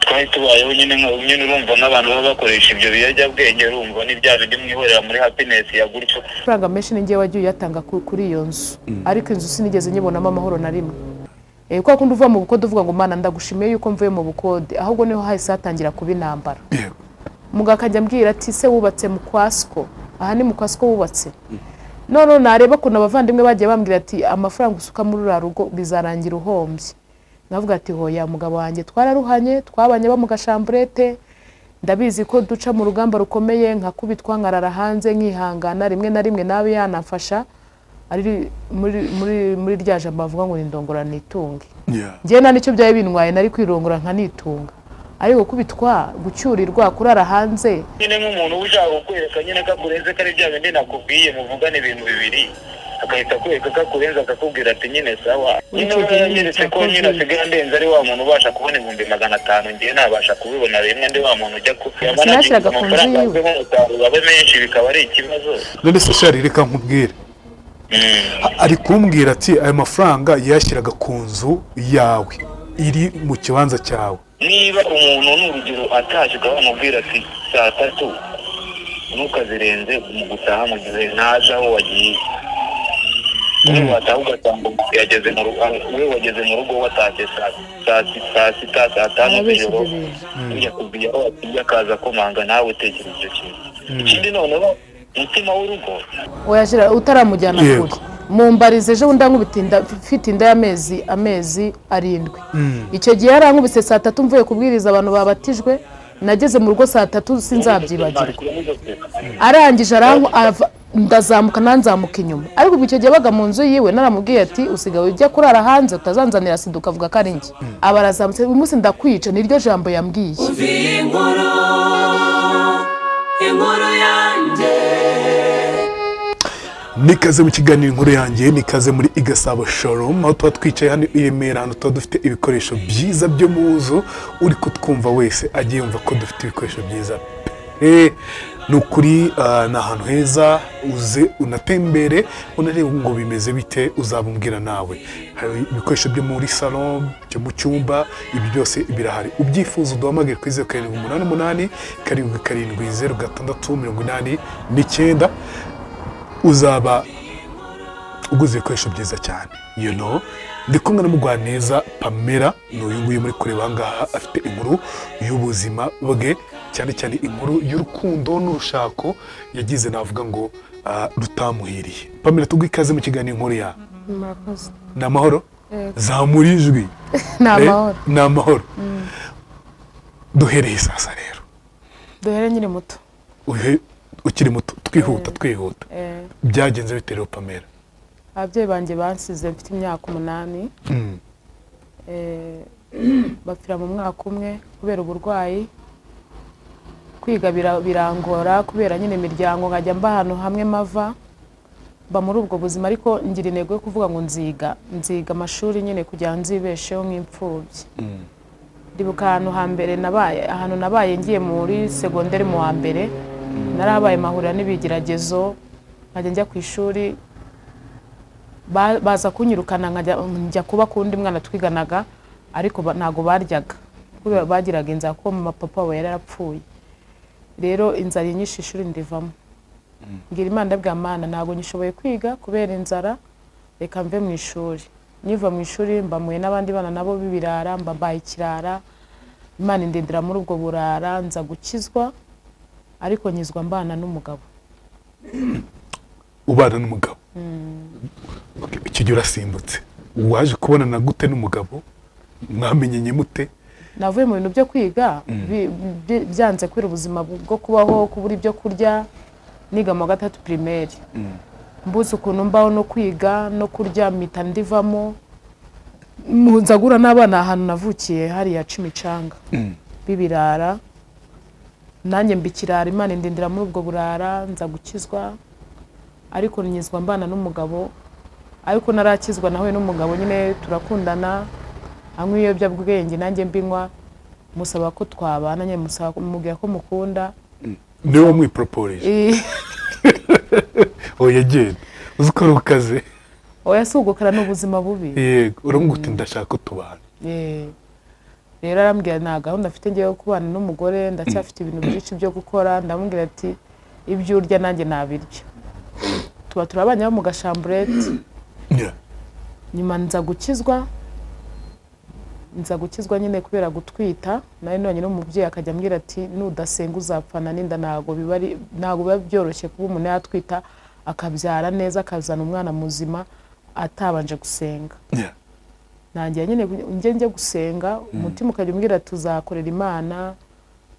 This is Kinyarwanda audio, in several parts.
Twari tubayeho nyine nyine urumva nk'abantu baba bakoresha ibyo biyobyabwenge, urumva ni bya bindi mwihorera muri happiness ya gutyo. Amafaranga menshi ni njyewe wagiye uyatanga kuri iyo nzu, ariko inzu sinigeze nyibonamo amahoro na rimwe. Kwa kundi uva mu bukode uvuga ngo: "Mana, ndagushimiye yuko mvuye mu bukode," ahubwo niho hahise hatangira kuba intambara. Mugabo akajya ambwira ati: "Se wubatse mu kwasiko? Aha ni mu kwasiko wubatse?" None nareba ukuntu abavandimwe bagiye bambwira ati: "Amafaranga usuka muri uriya rugo bizarangira uhombye," navuga ati: "Hoya, mugabo wanjye twararuhanye, twabanye ba mu gashamburete, ndabizi ko duca mu rugamba rukomeye, nkakubitwa, nkarara hanze, nkihangana, rimwe na rimwe nawe yanafasha." Ari muri rya jambo bavuga ngo ni ndongora nitunge. Njyewe nta nicyo byari bintwaye, nari kwirongora nkanitunga, ariko gukubitwa, gucyurirwa, kurara hanze. Nyine nk'umuntu uba ushaka kukwereka nyine ko akurenze, ko ari bya bindi nakubwiye, muvugana ibintu bibiri, agahita akwereka ko akurenze, akakubwira ati: "Nyine sawa nyine." Icyo gihe nyine Yanyeretse ko cya nyine Covid. asigaye andenze, ari wa muntu ubasha kubona 500,000, ngewe ntabasha kubibona rimwe. Ndi wa muntu ujya ku Sinashyiraga ku nzu amafaranga yiwe. nk'umusaruro abe menshi bikaba ari ikibazo. None se shari, reka nkubwire. Ari kumbwira ati ayo mafaranga yayashyiraga ku nzu yawe iri mu kibanza cyawe. Niba umuntu, ni urugero, atashye ukaba wamubwira ati: "Saa tatu ntukazirenze mu gutaha," mu gihe ntazi aho wagiye, wowe wataha ugasanga yageze mu rugo, wowe wageze mu rugo watashye saa sita, saa tanu Arabeshya. z'ijoro. Ibyo bintu. Yakubwiye aho wagiye, akaza akomanga. Nawe utekereza icyo kintu. Ikindi noneho, umutima w'urugo. Oya Gerard, utaramujyana kure, mumbarize ejo bundi ankubita inda mfite inda y'amezi 7. Icyo gihe yarankubise saa tatu mvuye kubwiriza abantu babatijwe, nageze mu rugo saa tatu, sinzabyibagirwa. Arangije ndazamuka, nanzamuka inyuma, ariko ubwo icyo gihe baga mu nzu yiwe, naramubwiye ati: "Usigaye ujya kurara hanze, utazanzanira sida ukavuga ko ari njye." Aba arazamutse: "Uyu munsi ndakwica." Niryo jambo yambwiye. Umva iyi nkuru, inkuru yanjye. Nikaze mu kiganiro Inkuru Yanjye, nikaze muri Igasabo Showroom, aho tuba twicaye hano i Remera, ahantu tuba dufite ibikoresho byiza byo mu nzu. Uri kutwumva wese agiye yumva ko dufite ibikoresho byiza pe. Ni ukuri, ni ahantu heza, uze unatembere, unarebe ngo bimeze bite, uzabumbwira nawe. Hari ibikoresho byo muri salon, byo mu cyumba, ibi byose birahari. Ubyifuza uduhamagare kuri 0788770689, uzaba uguze ibikoresho byiza cyane. Ndi kumwe na Mugwaneza Pamela, ni uyu nguyu muri kureba aha ngaha. Afite inkuru y'ubuzima bwe, cyane cyane inkuru y'urukundo n'urushako yagize, navuga ngo rutamuhiriye. Pamela, tuguhe ikaze mu kiganiro Inkuru Ya. Murakoze. Ni amahoro? Yego. Zamura ijwi. Ni amahoro. Ni amahoro. Duhereye sasa rero. Duhere nkiri muto. Ukiri muto, twihuta, twihuta. Byagenze bite rero, Pamela? Ababyeyi banjye bansize mfite imyaka 8. Bapfira mu mwaka umwe kubera uburwayi. Kwiga birangora kubera nyine imiryango, nkajya mba ahantu hamwe mava mba muri ubwo buzima, ariko ngira intego yo kuvuga ngo nziga, nziga amashuri nyine kugira ngo nzibesheho nk'imfubyi. Ndibuka ahantu hambere nabaye, ahantu nabaye ngiye muri segonderi mu wa mbere, narahabaye, mahurira n'ibigeragezo, nkajya njya ku ishuri, baza kunyirukana, nkajya njya kuba ku wundi mwana twiganaga, ariko ntago baryaga kubera bagiraga inzara, kuko mama papa we yari yarapfuye. Rero inzara inyishe, ishuri ndivamo, mbwira Imana, ndabwira Mana: "Ntabwo nyishoboye kwiga kubera inzara, reka mve mu ishuri." Nyiva mu ishuri, mbamuye n'abandi bana nabo b'ibirara, mba mbaye ikirara. Imana indindira muri ubwo burara, nza gukizwa, ariko nkizwa mbana n'umugabo. Ubana n'umugabo. Okay, icyo gihe urasimbutse, waje kubonana gute n'umugabo? Mwamenyanye mute? Navuye mu bintu byo kwiga byanze kubera ubuzima bwo kubaho, kubura ibyo kurya. Niga mu wa gatatu primaire, mbuze ukuntu mbaho, no kwiga no kurya, mpita ndivamo, nzagura n'abana ahantu navukiye hariya Cimicanga b'ibirara, nanjye mba ikirara. Imana indindira muri ubwo burara, nza gukizwa, ariko nkizwa mbana n'umugabo. Ariko narakizwa, nahuye n'umugabo nyine turakundana, anywa ibiyobyabwenge nanjye mbinywa, musaba ko twabana nyine, musaba, mubwira ko mukunda. Niwe wamwiporoporeje? Oya, genda uzi ko ari ukaze. Oya, si ugukara, ni ubuzima bubi. Yego, uramubwira uti: "Ndashaka ko tubana." Rero arambwira, nta gahunda mfite ngewe yo kubana n'umugore, ndacyafite ibintu byinshi byo gukora. Ndamubwira ati ibyo urya nanjye nabirya. Tuba turabanye mu gashamburete. Nyuma nza gukizwa nyine kubera gutwita. Nari nonyine, n'umubyeyi akajya ambwira ati nudasenga uzapfana n'inda. Ntabwo biba byoroshye kuba umuntu yatwita, akabyara neza, akazana umwana muzima atabanje gusenga. Nanjye nyine njye gusenga, umutima ukajya umbwira ati uzakorera Imana.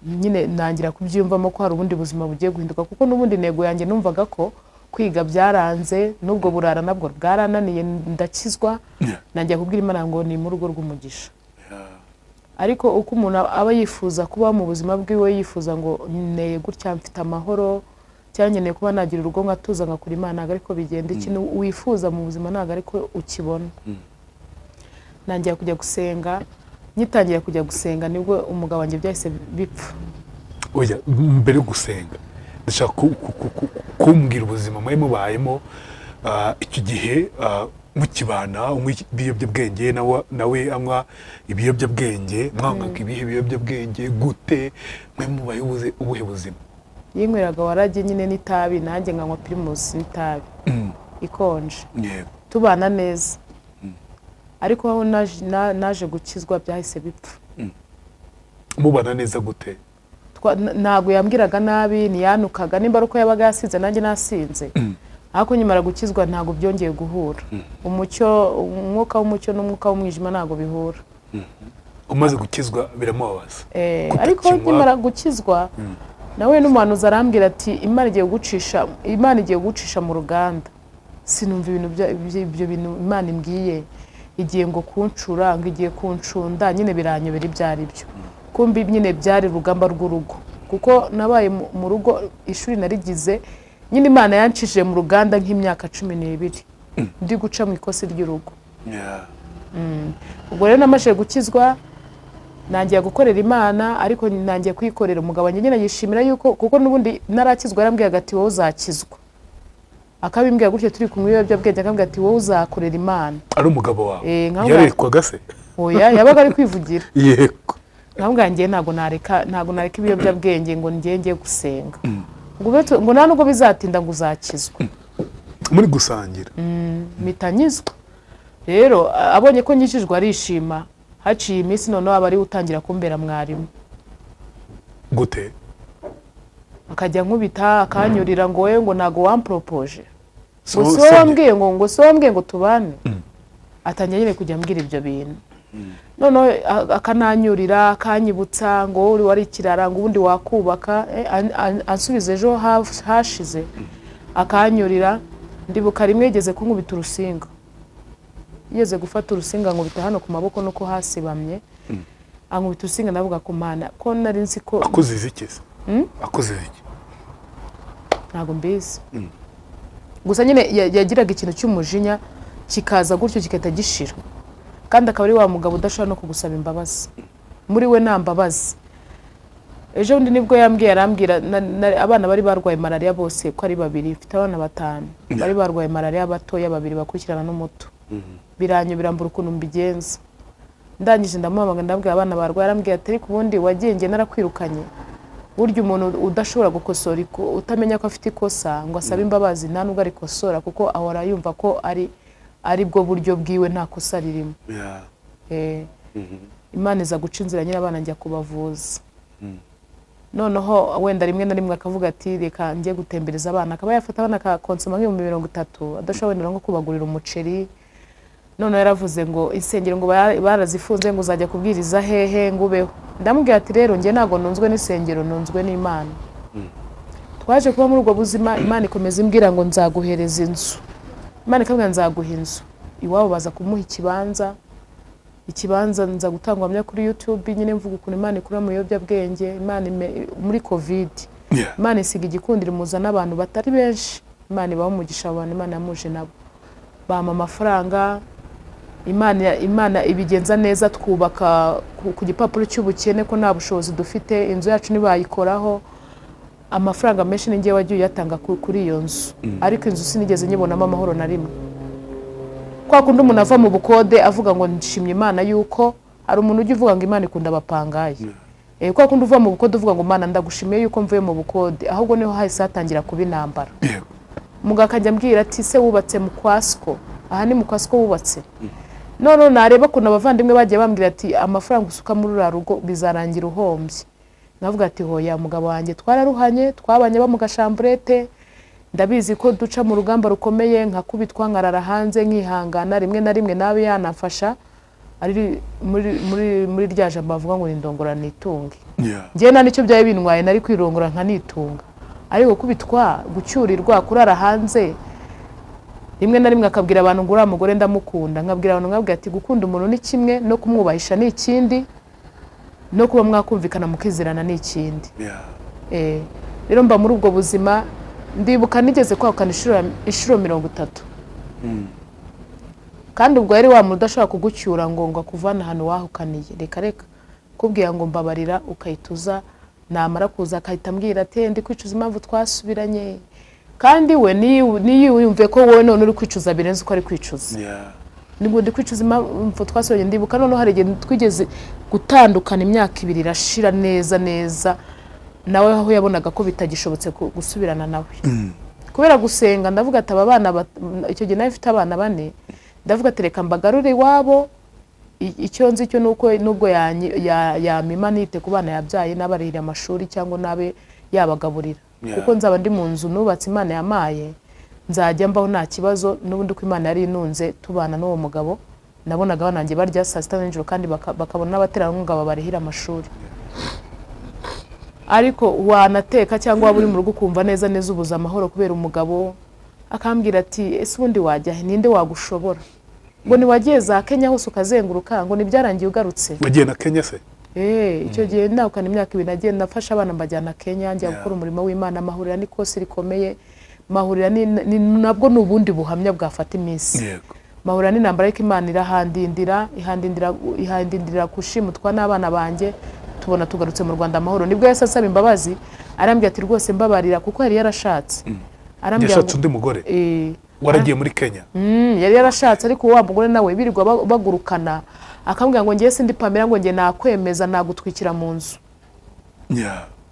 Nyine nangira kubyiyumvamo ko hari ubundi buzima bugiye guhinduka, kuko n'ubundi intego yanjye numvaga ko kwiga byaranze, n'ubwo burara nabwo bwarananiye, ndakizwa. Nangira kubwira Imana ngo ni mu rugo rw'umugisha. Ariko uko umuntu aba yifuza kuba mu buzima bwiwe, yifuza ngo neye gutya, mfite amahoro, cyangwa nkeneye kuba nagira urugo nkatuza ngakora Imana, ntabwo ariko bigenda. Ikintu wifuza mu buzima ntabwo ariko ukibona. Nangira kujya gusenga. Ngitangira kujya gusenga nibwo umugabo wanjye byahise bipfa. Oya, mbere yo gusenga ndashaka kumbwira ubuzima mwari mubayemo icyo gihe mukibana, unywa ibiyobyabwenge, nawe anywa ibiyobyabwenge. Mwanywaga ibihe biyobyabwenge, gute mwe mubaye ubuhe buzima? Yinyweraga waragi nyine n'itabi, nanjye nkanywa Primus n'itabi ikonje. Tubana neza, ariko aho naje gukizwa byahise bipfa. Mubana neza gute? Ntabwo yambwiraga nabi, ntiyanukaga, nimba ari uko yabaga yasinze nanjye nasinze. Ariko nyamara gukizwa ntabwo byongeye guhura. Umucyo, umwuka w'umucyo n'umwuka w'umwijima ntabwo bihura. Umaze gukizwa biramubabaza? Eh, ariko Kutakinywa. nkimara gukizwa nawe n'umuhanuzi arambwira ati Imana igiye gucisha mu ruganda. Sinumva ibintu ibyo bintu Imana imbwiye, igiye ngo kuncura, ngo igiye kuncunda, nyine biranyobera ibyo ari byo. Kumbi nyine byari urugamba rw'urugo, kuko nabaye mu rugo, ishuri narigize nyine. Imana yancishije mu ruganda nk'imyaka 12 ndi guca mu ikosi ry'urugo. Ubwo rero namaze gukizwa nangiye gukorera Imana, ariko nangiye kuyikorera umugabo wanjye nyine yishimira yuko, kuko n'ubundi narakizwa yarambwiraga ati wowe uzakizwa, akabimbwira gutyo turi kunywa ibiyobyabwenge, akambwira ati wowe uzakorera Imana. Ari umugabo wawe? Eh, Yarekwaga se? Oya, yabaga ari kwivugira. Nkamubwira njye ntabwo nareka ibiyobyabwenge ngo njye njye gusenga, ngo nta nubwo bizatinda ngo uzakizwa. Muri gusangira? Mpita nkizwa rero. Abonye ko nkijijwe arishima. Haciye iminsi noneho aba ariwe utangira kumbera mwarimu. Gute? Akajya nkubita, akanyurira ngo wowe ngo ntabwo wamporopoje, ngo si So- wowe wambwiye ngo si wowe wambwiye ngo tubane. Atangira nyine kujya ambwira ibyo bintu, noneho akananyurira, akanyibutsa ngo wowe uri wari ikirara, ngo ubundi wakubaka, ansubiza ejo hashize, akanyurira. Ndibuka rimwe yigeze kunkubita urusinga, yigeze gufata urusinga nkubita hano ku maboko nuko hasibamye, ankubita urusinga. Ndavuga ku Mana ko nari nzi ko Akuziza iki se? Akuziza iki? Ntabwo mbizi, gusa nyine yagiraga ikintu cy'umujinya kikaza gutyo kigahita gishira, kandi akaba ari wa mugabo udashobora no kugusaba imbabazi, muri we nta mbabazi. Ejo bundi nibwo yambwiye, arambwira abana bari barwaye malariya bose ko ari babiri, mfite abana batanu, bari barwaye malariya batoya babiri bakurikirana n'umuto. Biranyobera, mbura ukuntu mbigenza. Ndangije ndamuhamagara, ndabwira abana barwaye. Arambwira ati ariko ubundi wagiye, njye narakwirukanye. Burya umuntu udashobora gukosora utamenya ko afite ikosa ngo asabe imbabazi, nta nubwo arikosora, kuko ahora yumva ko ari bwo buryo bwiwe, nta kosa ririmo. Imana iza guca inzira nyine, abana njya kubavuza. Noneho wenda rimwe na rimwe akavuga ati reka njye gutembereza abana, akaba yafata abana akakonsoma nk'ibihumbi 30, adashobora wenda nko kubagurira umuceri. Noneho yaravuze ngo insengero ngo barazifunze, ngo uzajya kubwiriza hehe ngo ubeho? Ndamubwira ati rero njye ntabwo nunzwe n'insengero, nunzwe n'Imana. Twaje kuba muri ubwo buzima, Imana ikomeza imbwira ngo nzaguhereza inzu, Imana ikambwira nzaguha inzu. Iwabo baza kumuha ikibanza. Ikibanza nza gutanga ubuhamya kuri YouTube nyine, mvuga ukuntu Imana ikura mu biyobyabwenge. Imana muri Covid Imana isiga igikundiro, imuza n'abantu batari benshi. Imana ibaha umugisha abo bantu Imana yamuje nabo, bampa amafaranga. Imana ibigenza neza, twubaka ku gipapuro cy'ubukene ko nta bushobozi dufite, inzu yacu ntibayikoraho. Amafaranga menshi ni njyewe wagiye uyatanga kuri iyo nzu, ariko inzu sinigeze nyibonamo amahoro na rimwe. Kwa kundi umuntu ava mu bukode avuga ngo nshimye Imana yuko Hari umuntu ujya uvuga ngo Imana ikunda abapangayi. Kwa kundi uva mu bukode uvuga ngo Mana ndagushimiye yuko mvuye mu bukode, ahubwo niho hahise hatangira kuba intambara. Umugabo akajya ambwira ati se wubatse mu kwasiko, aha ni mu kwasiko wubatse. None nareba ukuntu abavandimwe bagiye bambwira ati amafaranga usuka muri uriya rugo bizarangira uhombye, nkavuga ati hoya mugabo wanjye twararuhanye, twabanye ba mu gashamburete, ndabizi ko duca mu rugamba rukomeye, nkakubitwa nkarara hanze nkihangana, rimwe na rimwe nabe yanafasha ari muri muri muri rya jambo bavuga ngo nindongora nitunge. Njyewe nta nicyo byari bintwaye, nari kwirongora nkanitunga, ariko kubitwa, gucyurirwa, kurara hanze, rimwe na rimwe akabwira abantu ngo uriya mugore ndamukunda, nkabwira abantu nkabwira ati gukunda umuntu ni kimwe no kumwubahisha ni ikindi, no kuba mwakumvikana mukizirana ni ikindi. Rero mba muri ubwo buzima. Ndibuka nigeze kwahukana inshuro 30, kandi ubwo yari wa muntu udashobora kugucyura ngo akuvane ahantu wahukaniye, reka reka kubwira ngo mbabarira ukayituza, namara kuza akahita ambwira ati ndi kwicuza impamvu twasubiranye, kandi we niyumve ko wowe none uri kwicuza birenze uko ari kwicuza. Nibwo ndi kwicuza impamvu twasubiranye. Ndibuka noneho hari igihe twigeze gutandukana imyaka 2 irashira neza neza, nawe aho yabonaga ko bitagishobotse gusubirana nawe. Kubera gusenga ndavuga ati aba bana, icyo gihe nawe mfite abana 4, ndavuga ati reka mbagarure iwabo, icyo nzi cyo nuko nubwo yamima nite ku bana yabyaye n'abarihira amashuri cyangwa nabe yabagaburira, kuko nzaba ndi mu nzu nubatse Imana yamaye, nzajya mbaho nta kibazo. N'ubundi ko Imana yari inunze tubana n'uwo mugabo, nabonaga bananjye barya saa 6 nijoro kandi bakabona n'abaterankunga babarihira amashuri. Ariko wanateka cyangwa waba uri mu rugo ukumva neza neza ubuza amahoro kubera umugabo, akambwira ati ese ubundi wajya he, ninde wagushobora, ngo niwagiye za Kenya hose ukazenguruka, ngo nibyarangiye ugarutse. Wagiye na Kenya se? Icyo gihe ndahukana imyaka 2 nagiye nafasha abana mbajyana Kenya njya gukora umurimo w'Imana, mahurira n'ikosi rikomeye, mahurira nabwo ni ubundi buhamya bwafata iminsi. Mahurira n'intambara ariko Imana irahandindira, ihandindira kushimutwa n'abana banjye, tubona tugarutse mu Rwanda amahoro. Nibwo yahise asaba imbabazi, arambwira ati rwose mbabarira, kuko yari yarashatse. Arambwira yashatse undi mugore waragiye muri Kenya. Yari yarashatse ariko wa mugore nawe birirwa bagurukana, akambwira ngo ngiye sindi Pamela, ngo ngiye nakwemeza nagutwikira mu nzu.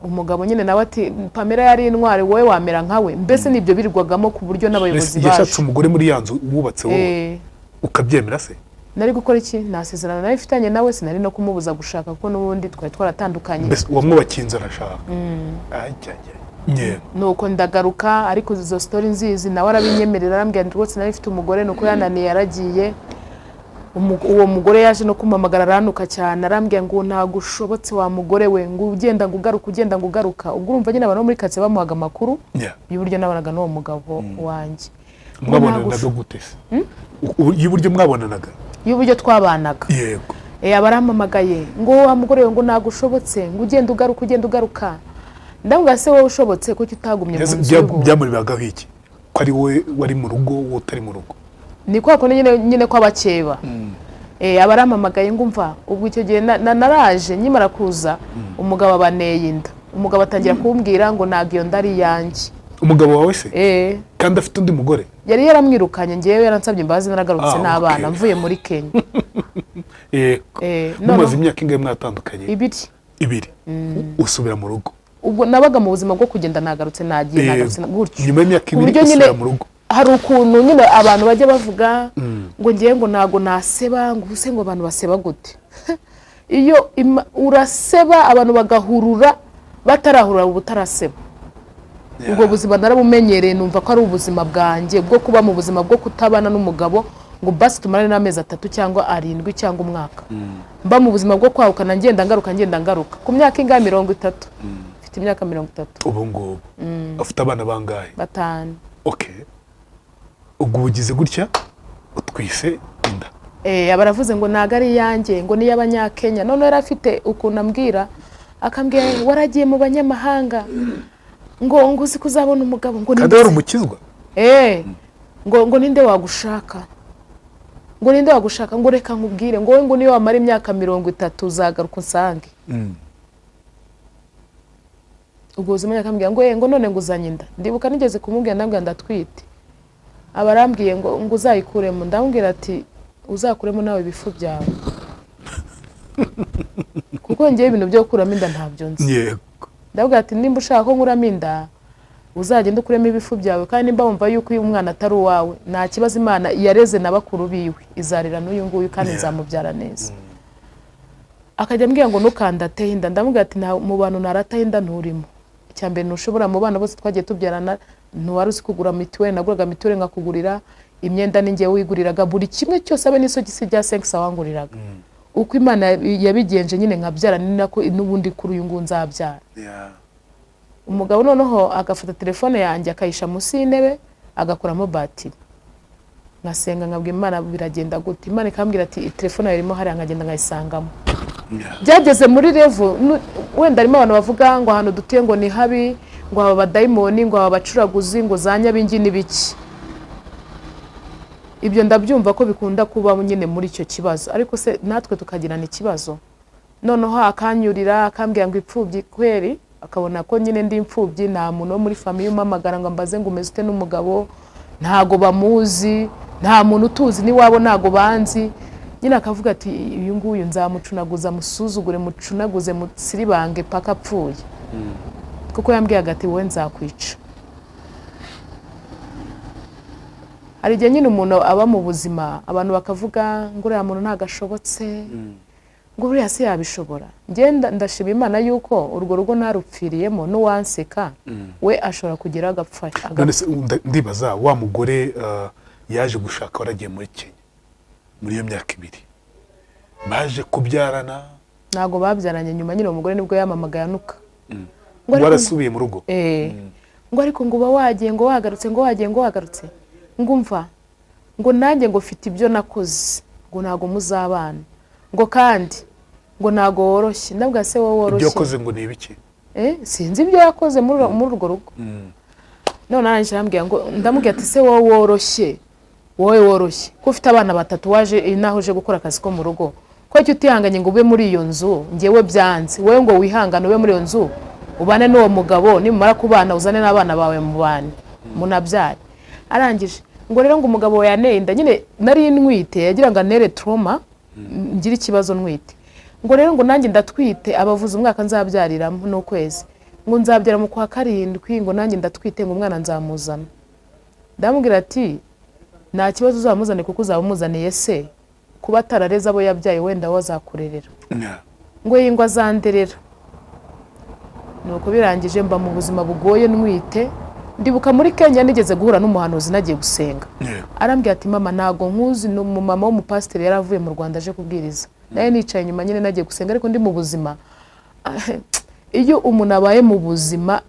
Umugabo nyine nawe ati Pamela yari intwari, wowe wamera nkawe. Mbese nibyo birirwagamo ku buryo n'abayobozi baje. Yashatse umugore muri ya nzu wubatse wowe, ukabyemera se? Nari gukora iki? Nasezerana nawe mfitanye nawe, sinari no kumubuza gushaka kuko n'ubundi twari twaratandukanye. Mbese wamwubakiye inzu arashaka. Nuko ndagaruka, ariko izo story nzizi nawe arabinyemerera, arambwira ngo rwose nari mfite umugore nuko yananiye yaragiye. Uwo mugore yaje no kumpamagara aranuka cyane, arambwira ngo ntagushobotse wa mugore we, ngo ugenda ngo ugaruka, ugenda ngo ugaruka. Ubwo urumva nyine abantu bo muri karitsiye bamuhaga amakuru y'uburyo nabanaga n'uwo mugabo wanjye. Mwabonanaga gute se? Y'uburyo mwabonanaga? Y'uburyo twabanaga. Yego. Abarampamagaye ngo wa mugore we ngo nagushobotse, ngo ugenda ugaruka, ugenda ugaruka. Ndamubwira se wowe ushobotse kuki utagumye mu nzu? Byamuribagaho iki? Ko ari wowe wari mu rugo, wowe utari mu rugo? Ni kwa kundi nyine kw'abakeba. Abarampamagaye ngo umva, ubwo icyo gihe naraje nkimara kuza, umugabo abaneye inda. Umugabo atangira kumbwira ngo ntabwo iyo nda ari iyanjye. Umugabo wawe se? Kandi afite undi mugore? Yari yaramwirukanye, ngewe yaransabye imbabazi naragarutse n'abana mvuye muri Kenya. Mumaze imyaka ingahe mwatandukanye? 2. Usubira mu rugo? Ubwo nabaga mu buzima bwo kugenda nagarutse, nagiye nagarutse gutyo. Nyuma y'imyaka 2 usubira mu rugo. Hari ukuntu nyine abantu bajya bavuga ngo ngiye ngo ntago naseba, ngo ubuse ngo abantu baseba gute? Iyo uraseba abantu bagahurura, batarahurura ubutaraseba. Ubwo buzima narabumenyereye, numva ko ari ubuzima bwanjye bwo kuba mu buzima bwo kutabana n'umugabo ngo basi tumarane n'amezi 3 cyangwa 7 cyangwa umwaka. Mba mu buzima bwo kwahukana ngenda ngaruka, ngenda ngaruka. Ku myaka ingahe? 30. Mfite imyaka 30. Ubu ngubu afite abana bangahe? 5. Okay. Ubwo ubugize gutya utwise inda. Abaravuze ngo ntago ari iyanjye, ngo ni iy'Abanyakenya. None yari afite ukuntu ambwira, akambwira waragiye mu banyamahanga, ngo ngo uzi kuzabona umugabo, ngo kandi wari umukizwa. Ngo ninde wagushaka, ngo ninde wagushaka, ngo reka nkubwire, ngo wowe ngo niyo wamara imyaka 30 uzagaruka unsange. Ubwo buzima akambwira ngo ngo none nguzanye inda. Ndibuka nigeze kumubwira, ndambwira ndatwite. Abarambwiye ngo ngo uzayikuremo, ndamubwira ati uzakuremo nawe ibifu byawe. Kuko ngewe ibintu byo gukuramo inda ntabyo nzi. Ndavuga ati nimba ushaka ko nkuramo inda, uzagenda ukuremo ibifu byawe, kandi nimba wumva yuko uyu mwana atari uwawe, nta kibazo, Imana yareze na bakuru biwe izarera n'uyu nguyu kandi nzamubyara neza. Akajya ambwira ngo ntukandate inda. Ndamubwira ati mu bantu narataye inda nturimo. Icya mbere, ntushobora, mu bana bose twagiye tubyarana ntiwari uzi kugura mituweli, naguraga mituweli nkakugurira imyenda, ni njyewe wiguriraga buri kimwe cyose, abe n'isogisi rya senkisa wanguriraga. Uko Imana yabigenje nyine nkabyara, ni nako n'ubundi kuri uyu nguyu nzabyara. Umugabo noneho agafata telefone yanjye akayisha munsi y'intebe, agakuramo batiri. Nkasenga, nkabwira Imana biragenda gute, Imana ikambwira ati telefone yawe irimo hariya, nkagenda nkayisangamo. Byageze muri level wenda harimo abantu bavuga ngo ahantu dutuye ngo ni habi, ngo haba abadayimoni, ngo haba abacuraguzi, ngo za nyabingi n'ibiki. Ibyo ndabyumva ko bikunda kuba nyine muri icyo kibazo, ariko se natwe tukagirana ikibazo. Noneho akanyurira, akambwira ngo ipfubyi kweri, akabona ko nyine ndi imfubyi, nta muntu wo muri famille umpamagara ngo ambaze ngo umeze ute n'umugabo, ntago bamuzi, nta muntu utuzi n'iwabo ntago banzi nyine. Akavuga ati uyu nguyu nzamucunaguza, musuzugure, mucunaguze, musiribange paka apfuye, kuko yambwiyaga ati wowe nzakwica. Hari igihe nyine umuntu aba mu buzima, abantu bakavuga ngo uriya muntu ntabwo ashobotse, ngo buriya se yabishobora. Ngenda ndashima Imana yuko urwo rugo narupfiriyemo, n'uwanseka we ashobora kugera agapfa. None se ndibaza wa mugore yaje gushaka waragiye muri Kenya muri iyo myaka 2 baje kubyarana? Ntabwo babyaranye. Nyuma nyine umugore nibwo yamamagaye anuka. Warasubiye mu rugo? Ngo ariko ngo uba wagiye, ngo wagarutse, ngo wagiye, ngo wagarutse, ngo umva ngo nanjye ngo mfite ibyo nakoze, ngo ntago muzabana, ngo kandi ngo ntago woroshye. Ndabwa se wowe woroshye? Ibyo yakoze ngo ni ibiki? Sinzi ibyo yakoze muri urwo rugo. None arangije arambwira ngo, ndamubwira ati se wowe woroshye, wowe woroshye ko ufite abana 3, waje naho uje gukora akazi ko mu rugo, ko icyo utihanganye ngo ube muri iyo nzu, ngewe byanze, wowe ngo wihangane ube muri iyo nzu ubane n'uwo mugabo, nimumara kubana uzane n'abana bawe mubane munabyare. Arangije ngo rero ngo umugabo we yaneye inda, nyine nari ntwite, yagira ngo anere trauma ngire ikibazo ntwite, ngo rero ngo nanjye ndatwite, abavuze umwaka nzabyariramo n'ukwezi, ngo nzabyara mu kwa 7, ngo nanjye ndatwite, ngo umwana nzamuzana. Ndamubwira ati nta kibazo uzamuzane, kuko uzaba umuzaniye se kuba atarareze abo yabyaye, wenda we azakurerera. Ngo yingwa azanderera. Nuko birangije mba mu buzima bugoye ntwite. Ndibuka muri Kenya nigeze guhura n'umuhanuzi nagiye gusenga. Arambwira ati mama ntago nkuzi, ni umumama w'umupasiteri yari avuye mu Rwanda aje kubwiriza. Naye nicaye inyuma nyine nagiye gusenga, ariko ndi mu buzima. Iyo umuntu abaye mu buzima,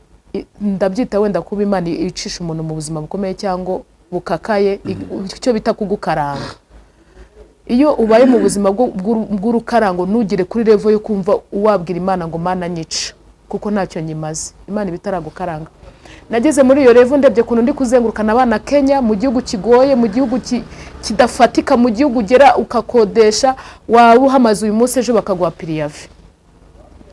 ndabyita wenda kuba Imana icisha umuntu mu buzima bukomeye cyangwa bukakaye, icyo bita kugukaranga. Iyo ubaye mu buzima bw'urukarango ntugere kuri level yo kumva wabwira Imana ngo Mana nyica kuko ntacyo nyimaze, Imana iba itaragukaranga. Nageze muri iyo level ndebye kuntu ndi kuzengurukana abana Kenya, mu gihugu kigoye, mu gihugu kidafatika, mu gihugu ugera ukakodesha, waba uhamaze uyu munsi ejo bakaguha piriyave.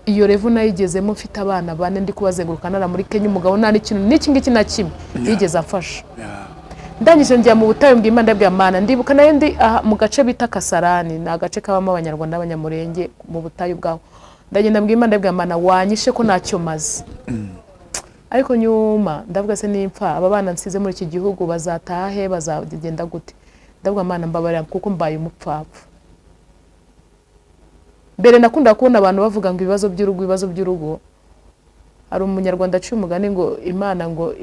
Iyo level nayigezemo mfite abana 4 ndi kubazengurukana muri Kenya, umugabo nta n'ikintu n'iki ngiki na kimwe yigeze amfasha. Ndangije njya mu butayu mbwira Imana, ndabwira Mana, ndibuka nayo ndi mu gace bita Kasarani, ni agace kabamo Abanyarwanda n'Abanyamurenge mu butayu bwaho. Ndagenda mbwira Imana, ndabwira Mana wanyishe ko ntacyo maze. Ariko nyuma ndavuga se nimpfa aba bana nsize muri iki gihugu bazatahe, bazagenda gute? Ndavuga Mana mbabarira kuko mbaye umupfapfa. Mbere nakunda kubona abantu bavuga ngo ibibazo by'urugo, ibibazo by'urugo. Hari umunyarwanda aciye umugani ngo Imana ngo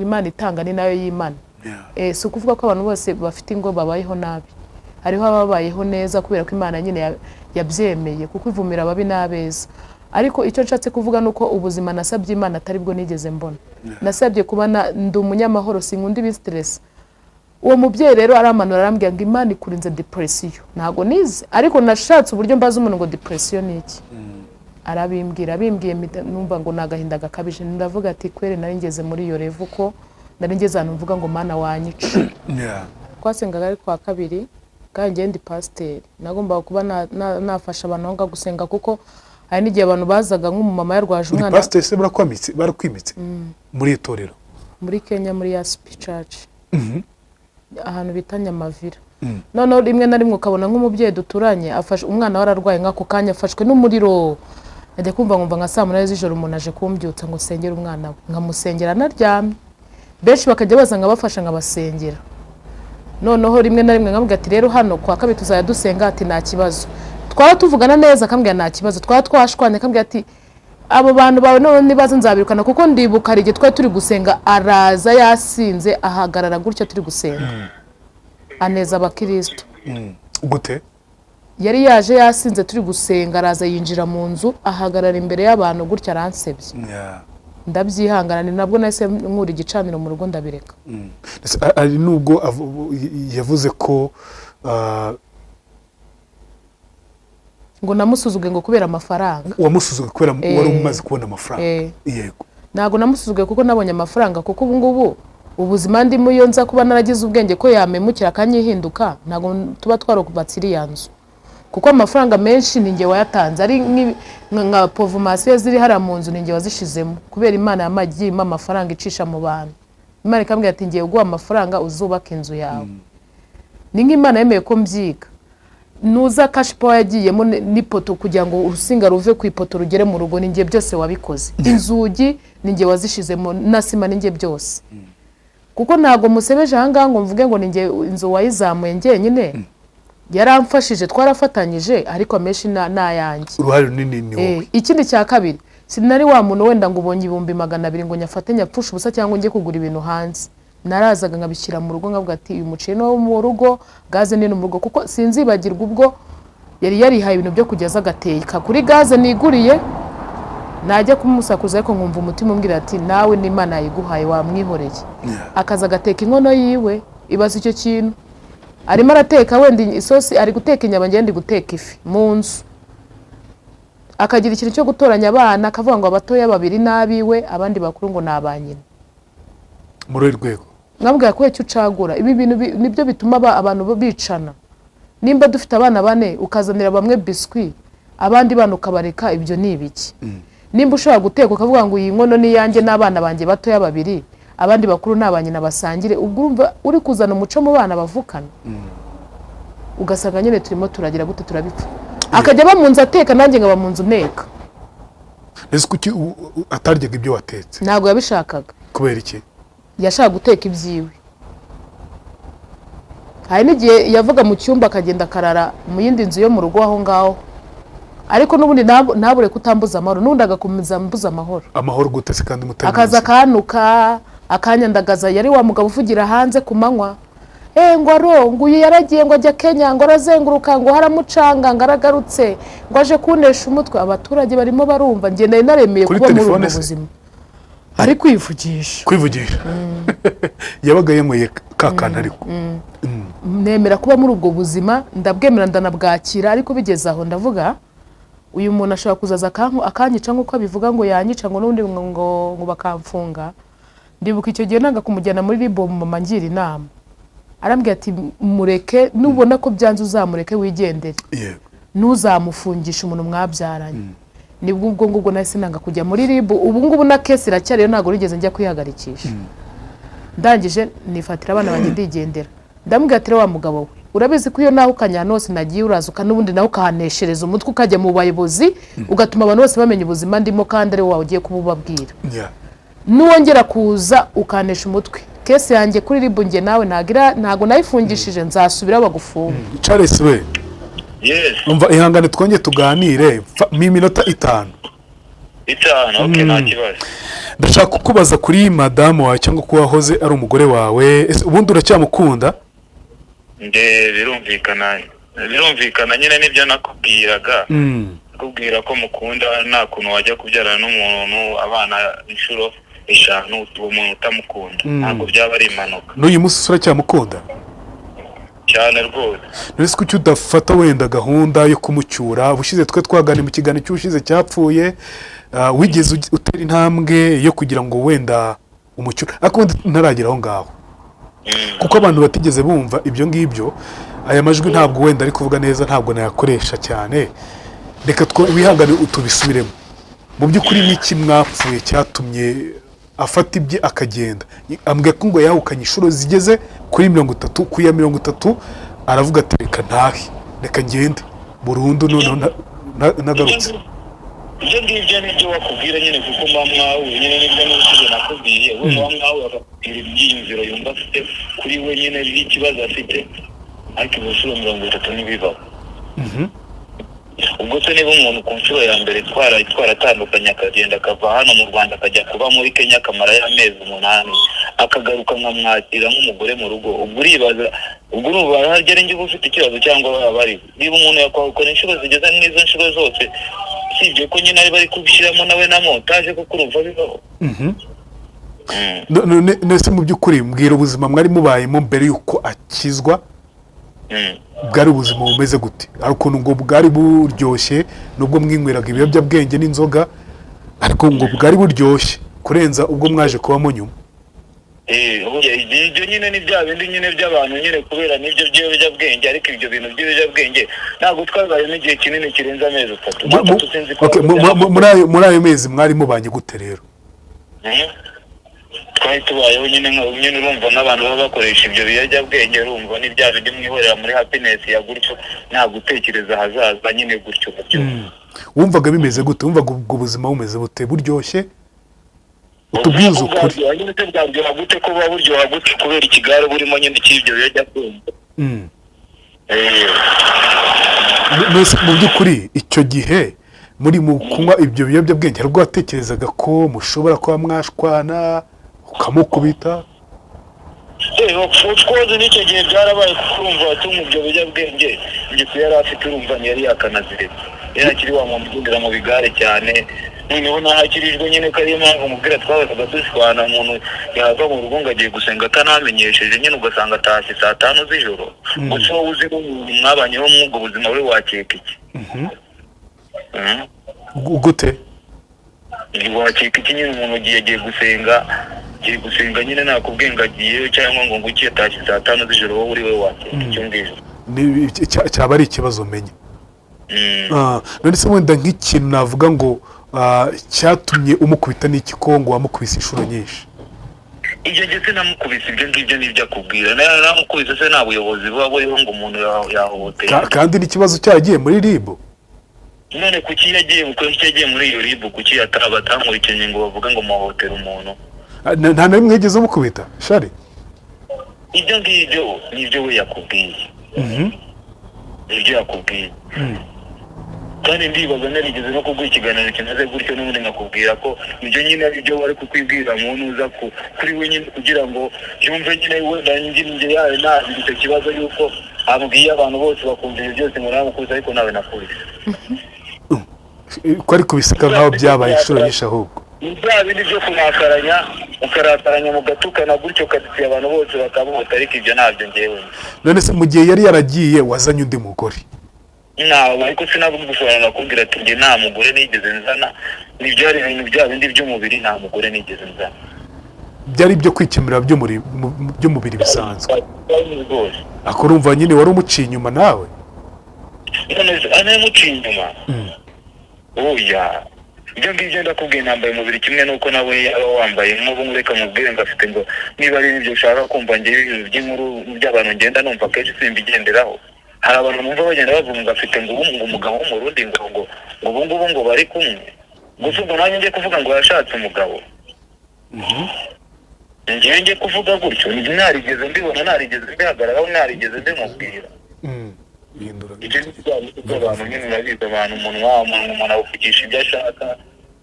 Imana itanga ni nayo y'Imana. Si ukuvuga ko abantu bose bafite ingo babayeho nabi, hariho ababayeho neza kubera ko Imana nyine yabyemeye, kuko ivumira ababi n'abeza. Ariko icyo nshatse kuvuga nuko ubuzima nasabye Imana atari bwo nigeze mbona. Nasabye kuba ndi umunyamahoro, sinkunda ibi stress. Uwo mubyeyi rero aramanura arambwira ngo Imana ikurinze depression. Ntago nize, ariko nashatse uburyo mbaza umuntu ngo depression ni iki. Arabimbwira, abimbwiye numva ngo nagahinda gakabije. Ndavuga ati kwere nari ngeze muri iyo level ko nari ngeze ahantu mvuga ngo Mana wanyica. Twasengaga ari kwa 2, kandi njye ndi pasiteri, nagombaga kuba nafasha abantu aho ngaho gusenga, kuko hari n'igihe abantu bazaga nk'umumama yarwaje umwana. Uri pasiteri se barakwimitse muri itorero muri Kenya, muri Yaspi Church, ahantu bita Nyamavira. Noneho rimwe na rimwe ukabona nk'umubyeyi duturanye afashe umwana we ararwaye, nk'ako kanya afashwe n'umuriro, ajya kumva nkumva nka saa 8 z'ijoro umuntu aje kumbyutsa ngo sengere umwana we, nkamusengera anaryamye. Benshi bakajya baza nkabafasha nkabasengera. Noneho rimwe na rimwe nkabwira ati rero hano kwa kabiri tuzajya dusenga, ati nta kibazo. Twaba tuvugana neza akambwira nta kibazo, twaba twashwanye akambwira ati abo bantu bawe none nibaza nzabirukana. Kuko ndibuka hari igihe twari turi gusenga araza yasinze, ahagarara gutya turi gusenga, aneza abakristo. Gute? Yari yaje yasinze turi gusenga, araza yinjira mu nzu, ahagarara imbere y'abantu gutya, aransebye. Ndabyihangana, ni nabwo nahise nkura igicaniro mu rugo ndabireka. Ndetse hari nubwo yavuze ko ngo namusuzuge ngo kubera amafaranga. Wamusuzuguye kubera wari umaze kubona amafaranga? Yego. Ntabwo namusuzuguye kuko nabonye amafaranga, kuko ubu ngubu ubuzima ndimo, iyo nza kuba naragize ubwenge ko yamemukira akanyihinduka, ntabwo tuba twarubatse iriya nzu, kuko amafaranga menshi ni njye wayatanze. Ari nka pavomasiyo ziri hariya mu nzu, ni njye wazishizemo, kubera Imana yamagiye impa amafaranga icisha mu bantu. Imana ikambwira ati ngiye guha amafaranga uzubaka inzu yawe. Ni nk'Imana yemeye ko mbyiga. Nuza cash power yagiyemo n'ipoto kugira ngo urusinga ruve ku ipoto rugere mu rugo, ni njye byose wabikoze. Inzugi ni njye wazishizemo, na sima ni njye byose. Kuko ntabwo musebeje ahangaha ngo mvuge ngo ni njye inzu wayizamuye njyenyine. Yaramfashije, twarafatanyije, ariko amenshi ni ayanjye. Uruhare runini ni wowe. Ikindi cya kabiri, sinari wa muntu wenda ngo ubonye 200,000 ngo nyafate nyapfushe ubusa cyangwa njye kugura ibintu hanze. Narazaga nkabishyira mu rugo, nkavuga ati uyu muceri ni uwo mu rugo, gaze ni mu rugo. Kuko sinzibagirwa ubwo yari yarihaye ibintu byo kujya aza agateka kuri gaze niguriye, najya kumusakuza ariko nkumva umutima umbwira ati nawe n'Imana yayiguhaye wamwihoreye. Akaza agateka inkono yiwe. Ibaza icyo kintu, arimo arateka wenda isosi, ari guteka inyama, ngende ndi guteka ifi mu nzu, akagira ikintu cyo gutoranya abana, akavuga ngo abatoya babiri n'abiwe, abandi bakuru ngo ni aba nyina. Muri uru rwego. Mwabwira ko icyo ucagura ibi bintu nibyo bituma abantu bicana. Nimba dufite abana bane, ukazanira bamwe biswi abandi bana ukabareka, ibyo ni ibiki? Nimba ushobora guteka ukavuga ngo iyi nkono ni iyanjye n'abana banjye batoya babiri, abandi bakuru ni abanyina basangire, ubwo urumva uri kuzana umuco mu bana bavukana. Ugasanga nyine turimo turagira gute, turabipfa. Akajya aba mu nzu ateka, nanjye nkaba mu nzu nteka. Ese kuki ataryaga ibyo watetse? Ntabwo yabishakaga. Kubera iki? Yashaka guteka ibyiwe. Hari n'igihe yavuga mu cyumba akagenda akarara mu yindi nzu yo mu rugo aho ngaho, ariko n'ubundi ntabure kutambuza amahoro, n'ubundi agakomeza ambuza amahoro. Amahoro gute se kandi mutari Akaza muzima? Akanuka, akanyandagaza. Yari wa mugabo uvugira hanze ku manywa, ngo aro ngo uyu yaragiye, ngo ajya Kenya, ngo arazenguruka, ngo haramucanga, ngo aragarutse, ngo aje kunesha umutwe. Abaturage barimo barumva. Njye nari naremeye Kuri kuba muri telefone ubwo se? buzima ari kwivugisha. Kwivugisha, yabaga yanyweye ka kantu ariko. Nemera kuba muri ubwo buzima, ndabwemera, ndanabwakira. Ariko bigeze aho ndavuga uyu muntu ashobora kuzaza akanyica nk'uko abivuga ngo yanyica, ngo n'ubundi ngo bakamfunga. Ndibuka icyo gihe nanga kumujyana muri RIB, mama ngira inama, arambwira ati mureke, nubona ko byanze uzamureke wigendere, ntuzamufungishe umuntu mwabyaranye. Nibwo ubwo ngubwo nahise nanga kujya muri RIB. Ubu ngubu na case iracyariyo, ntabwo nigeze njya kwihagarikisha. Ndangije nifatira abana banjye ndigendera. Ndamubwira ati wa mugabo we, urabizi ko iyo nawe ukanya ahantu hose nagiye uraza n'ubundi nawe ukahaneshereza umutwe, ukajya mu bayobozi, ugatuma abantu bose bamenya ubuzima ndimo, kandi ari wowe ugiye kububabwira. Nuwongera kuza ukanesha umutwe, case yanjye kuri RIB njye nawe ntago nayifungishije, nzasubira bagufunga. Charles we. Yes. Umva, ihangane twongere tuganire mu minota 5. 5, okay, nta kibazo. Ndashaka kukubaza kuri madamu wawe, cyangwa ko wahoze ari umugore wawe. Ese ubundi uracyamukunda? Nde birumvikana nyine, nibyo nakubwiraga, nakubwira ko mukunda. Nta kuntu wajya kubyarana n'umuntu abana inshuro 5 uwo muntu utamukunda. Ntabwo byaba ari impanuka. N'uyu munsi uracyamukunda? Cyane rwose. None kuki udafata wenda gahunda yo kumucyura? Ubushize twe twaganiriye mu kiganiro cy'ubushize cyapfuye, wigeze utera intambwe yo kugira ngo wenda umucyure? Ariko wenda ntaragera aho ngaho, kuko abantu batigeze bumva ibyo ngibyo, aya majwi ntabwo wenda ari kuvuga neza, ntabwo nayakoresha cyane. Reka wihangane tubisubiremo. Mu by'ukuri n'iki mwapfuye cyatumye afata ibye akagenda? Ambwira ko ngo yahukanye inshuro zigeze kuri 30, ku ya 30. Aravuga ati reka ntahe, reka ngende burundu, noneho nagarutse. Ibyo ngibyo nibyo wakubwira nyine, kuko muba mwahuye nyine, nibyo n'ubushize nakubwiye, we muba mwahuye akakubwira ibyiyumviro yumva afite kuri we nyine by'ikibazo afite, ariko izo nshuro 30 ntibibaho. Ubwo se niba umuntu ku nshuro ya mbere twaratandukanye, akagenda akava hano mu Rwanda akajya kuba muri Kenya, akamarayo amezi 8, akagaruka nkamwakira nk'umugore mu rugo, ubwo uribaza, ubwo urumva harya ari njye uba ufite ikibazo cyangwa baba bari? Niba umuntu yakwahukana inshuro zigeze n'izo nshuro zose, usibye ko nyine ari bari kubishyiramo nawe na montage, kuko urumva bibaho. None se mu by'ukuri mbwira ubuzima mwari mubayemo mbere y'uko akizwa, bwari ubuzima bumeze gute? Hari ukuntu ngo bwari buryoshye nubwo mwinyweraga ibiyobyabwenge n'inzoga, ariko ngo bwari buryoshye kurenza ubwo mwaje kubamo nyuma. Oya, ibyo nyine ni bya bindi nyine by'abantu nyine kubera n'ibyo by'ibiyobyabwenge, ariko ibyo bintu by'ibiyobyabwenge ntabwo twabayemo igihe kinini kirenze amezi 3. 3 sinzi ko Okay, muri ayo mezi mwari mubanye gute rero? Twari tubayeho nyine nyine urumva nk'abantu baba bakoresha ibyo biyobyabwenge, urumva ni bya bindi mwihorera muri happiness ya gutyo, nta gutekereza ahazaza nyine, gutyo gutyo. Wumvaga bimeze gute? Wumvaga ubwo buzima bumeze bute? Buryoshye? Utubwize ukuri. Bwaryoha nyine se, bwaryoha gute ko buba buryoha gutyo kubera ikigare burimo nyine cy'ibyo biyobyabwenge. Mbese mu by'ukuri icyo gihe muri mu kunywa ibyo biyobyabwenge, hari ubwo watekerezaga ko mushobora kuba mwashwana ukamukubita? Of course, n'icyo gihe byarabaye, kuko urumva tunywa ibyo biyobyabwenge, ingeso yari afite urumva ntiyari yakanaziretse, yari akiri wa muntu ugendera mu bigare cyane. Noneho nahakirijwe nyine, ko ariyo mpamvu mubwira twabaga dushwana, umuntu yava mu rugo ngo agiye gusenga atanamenyesheje nyine, ugasanga atashye saa 5 z'ijoro. Gusa wowe uzi n'umuntu mwabanyeho muri ubwo buzima, we wakeka iki? Gute? Wakeka iki nyine? Umuntu agiye gusenga nyine, nakubwiye ngo agiyeyo cyangwa ngo nguki, yatashye saa 5 z'ijoro, wowe uri we wakeka icyo ngicyo? Cyaba ari ikibazo menya. None se wenda nk'ikintu navuga ngo cyatumye umukubita ni iki, ko ngo wamukubise inshuro nyinshi? Ibyo njye sinamukubise, ibyo ngibyo nibyo akubwira. Naramukubise se? Nta buyobozi buba buriho ngo umuntu yahohoteye. Kandi n'ikibazo cyaragiye muri RIB. None kuki yagiye muri iyo RIB? Kuki batamurikanye ngo bavuge ngo muhohotera umuntu? Nta na rimwe yigeze amukubita shari? Ibyo ngibyo nibyo we yakubwiye, nibyo yakubwiye. Kandi ndibaza narigeze no kuguha ikiganiro kimeze gutyo n'ubundi, nkakubwira ko ibyo nyine ari byo wari kukwibwira muntu uza kuri we nyine, kugira ngo yumve nyine wenda njye yawe nagira icyo kibazo yuko abwiye abantu bose bakumva ibyo byose ngo naramukubise, ariko nawe nakubise. Ko ari kubiseka nkaho byabaye inshuro nyinshi ahubwo. Ni bya bindi byo kurakaranya, mukarakaranya, mugatukana gutyo, ukadutiye abantu bose bakamuhuta, ariko ibyo ntabyo ngewe. None se mu gihe yari yaragiye wazanye undi mugore? Ntawe, ariko sinagusobanura nakubwira ati njye nta mugore nigeze nzana, ntibyari ibintu bya bindi by'umubiri, nta mugore nigeze nzana. Byari ibyo kwikemura by'umubiri bisanzwe? Rwose. Ako urumva nyine wari umuciye inyuma nawe. None se anamuciye inyuma? Oya, ibyo ngibyo ndakubwiye, nambaye umubiri kimwe n'uko nawe yaba wambaye. Nk'ubu reka mubwire ngo afite ngo niba ari ibyo ushaka kumva, ngewe ibintu by'inkuru by'abantu ngenda numva akenshi simbigenderaho. Hari abantu numva bagenda bavuga ngo afite ngo ubu ngo umugabo w'Umurundi, ngo ubu ngubu ngo bari kumwe. Gusa ubwo nanjye njye kuvuga ngo yashatse umugabo, njyewe njye kuvuga gutyo narigeze mbibona, narigeze mbihagararaho, narigeze mbimubwira? Bihindura. Ibyo ni bya bindi by'abantu nyine, urabizi abantu, umunwa umuntu awuvugisha ibyo ashaka,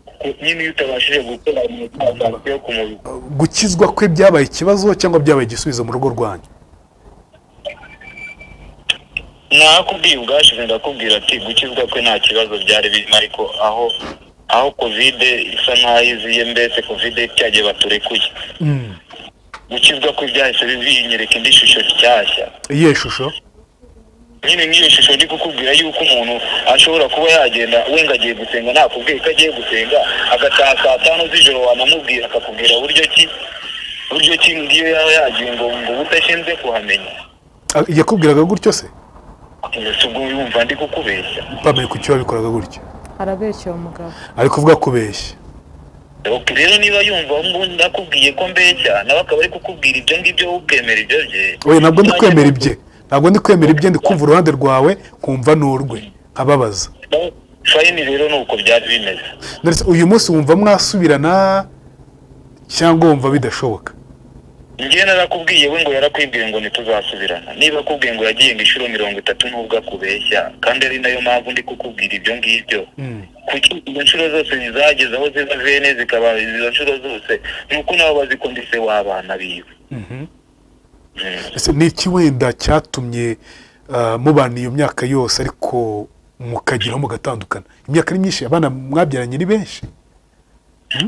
kuko nyine iyo utabashije gukora umuntu yo ku mubiri. Gukizwa kwe byabaye ikibazo cyangwa byabaye igisubizo mu rugo rwanyu? Nakubwiye ubwashize, ndakubwira ati gukizwa kwe nta kibazo byari birimo, ariko aho COVID isa nkaho iziye, mbese COVID cyagiye baturekuye, gukizwa kwe byahise binyereka indi shusho nshyashya. Iyihe shusho? Nyine nk'iyo shusho ndi kukubwira, yuko umuntu ashobora kuba yagenda wenda agiye gusenga, nakubwiye ko agiye gusenga, agataha saa 5 z'ijoro, wanamubwira akakubwira buryo ki ngiyo yaba yagiye ngo budashinzwe kuhamenya. Yakubwiraga gutyo se? Ese ubwo yumva ndi kukubeshya? Pamela, kuki wabikoraga gutyo? Arabeshya uwo mugabo. Ari kuvuga kubeshya. Ok, rero niba yumva ngo ndakubwiye ko mbeshya, nawe akaba ari kukubwira ibyo ngibyo, wowe ukemera ibyo bye. Oya, ntabwo ndi kwemera ibye. Ntabwo ndi kwemera ibye, ndi kumva uruhande rwawe, nkumva n'urwe, nkababaza. Fine, rero ni uko byari bimeze. Ndetse uyu munsi wumva mwasubirana cyangwa wumva bidashoboka? Njye narakubwiye, we ngo yarakwibwiye ngo ntituzasubirana. Niba akubwiye ngo yagiye ngo inshuro 30, nubwo akubeshya, kandi ari nayo mpamvu ndi kukubwira ibyo ngibyo, kuki izo nshuro zose zageze aho ziba 20, zikaba izo nshuro zose, ni uko nabo bazi ko ndi se w'abana biwe. Ese ni iki wenda cyatumye mubana iyo myaka yose, ariko mukageraho mugatandukana? Imyaka ni myinshi, abana mwabyaranye ni benshi.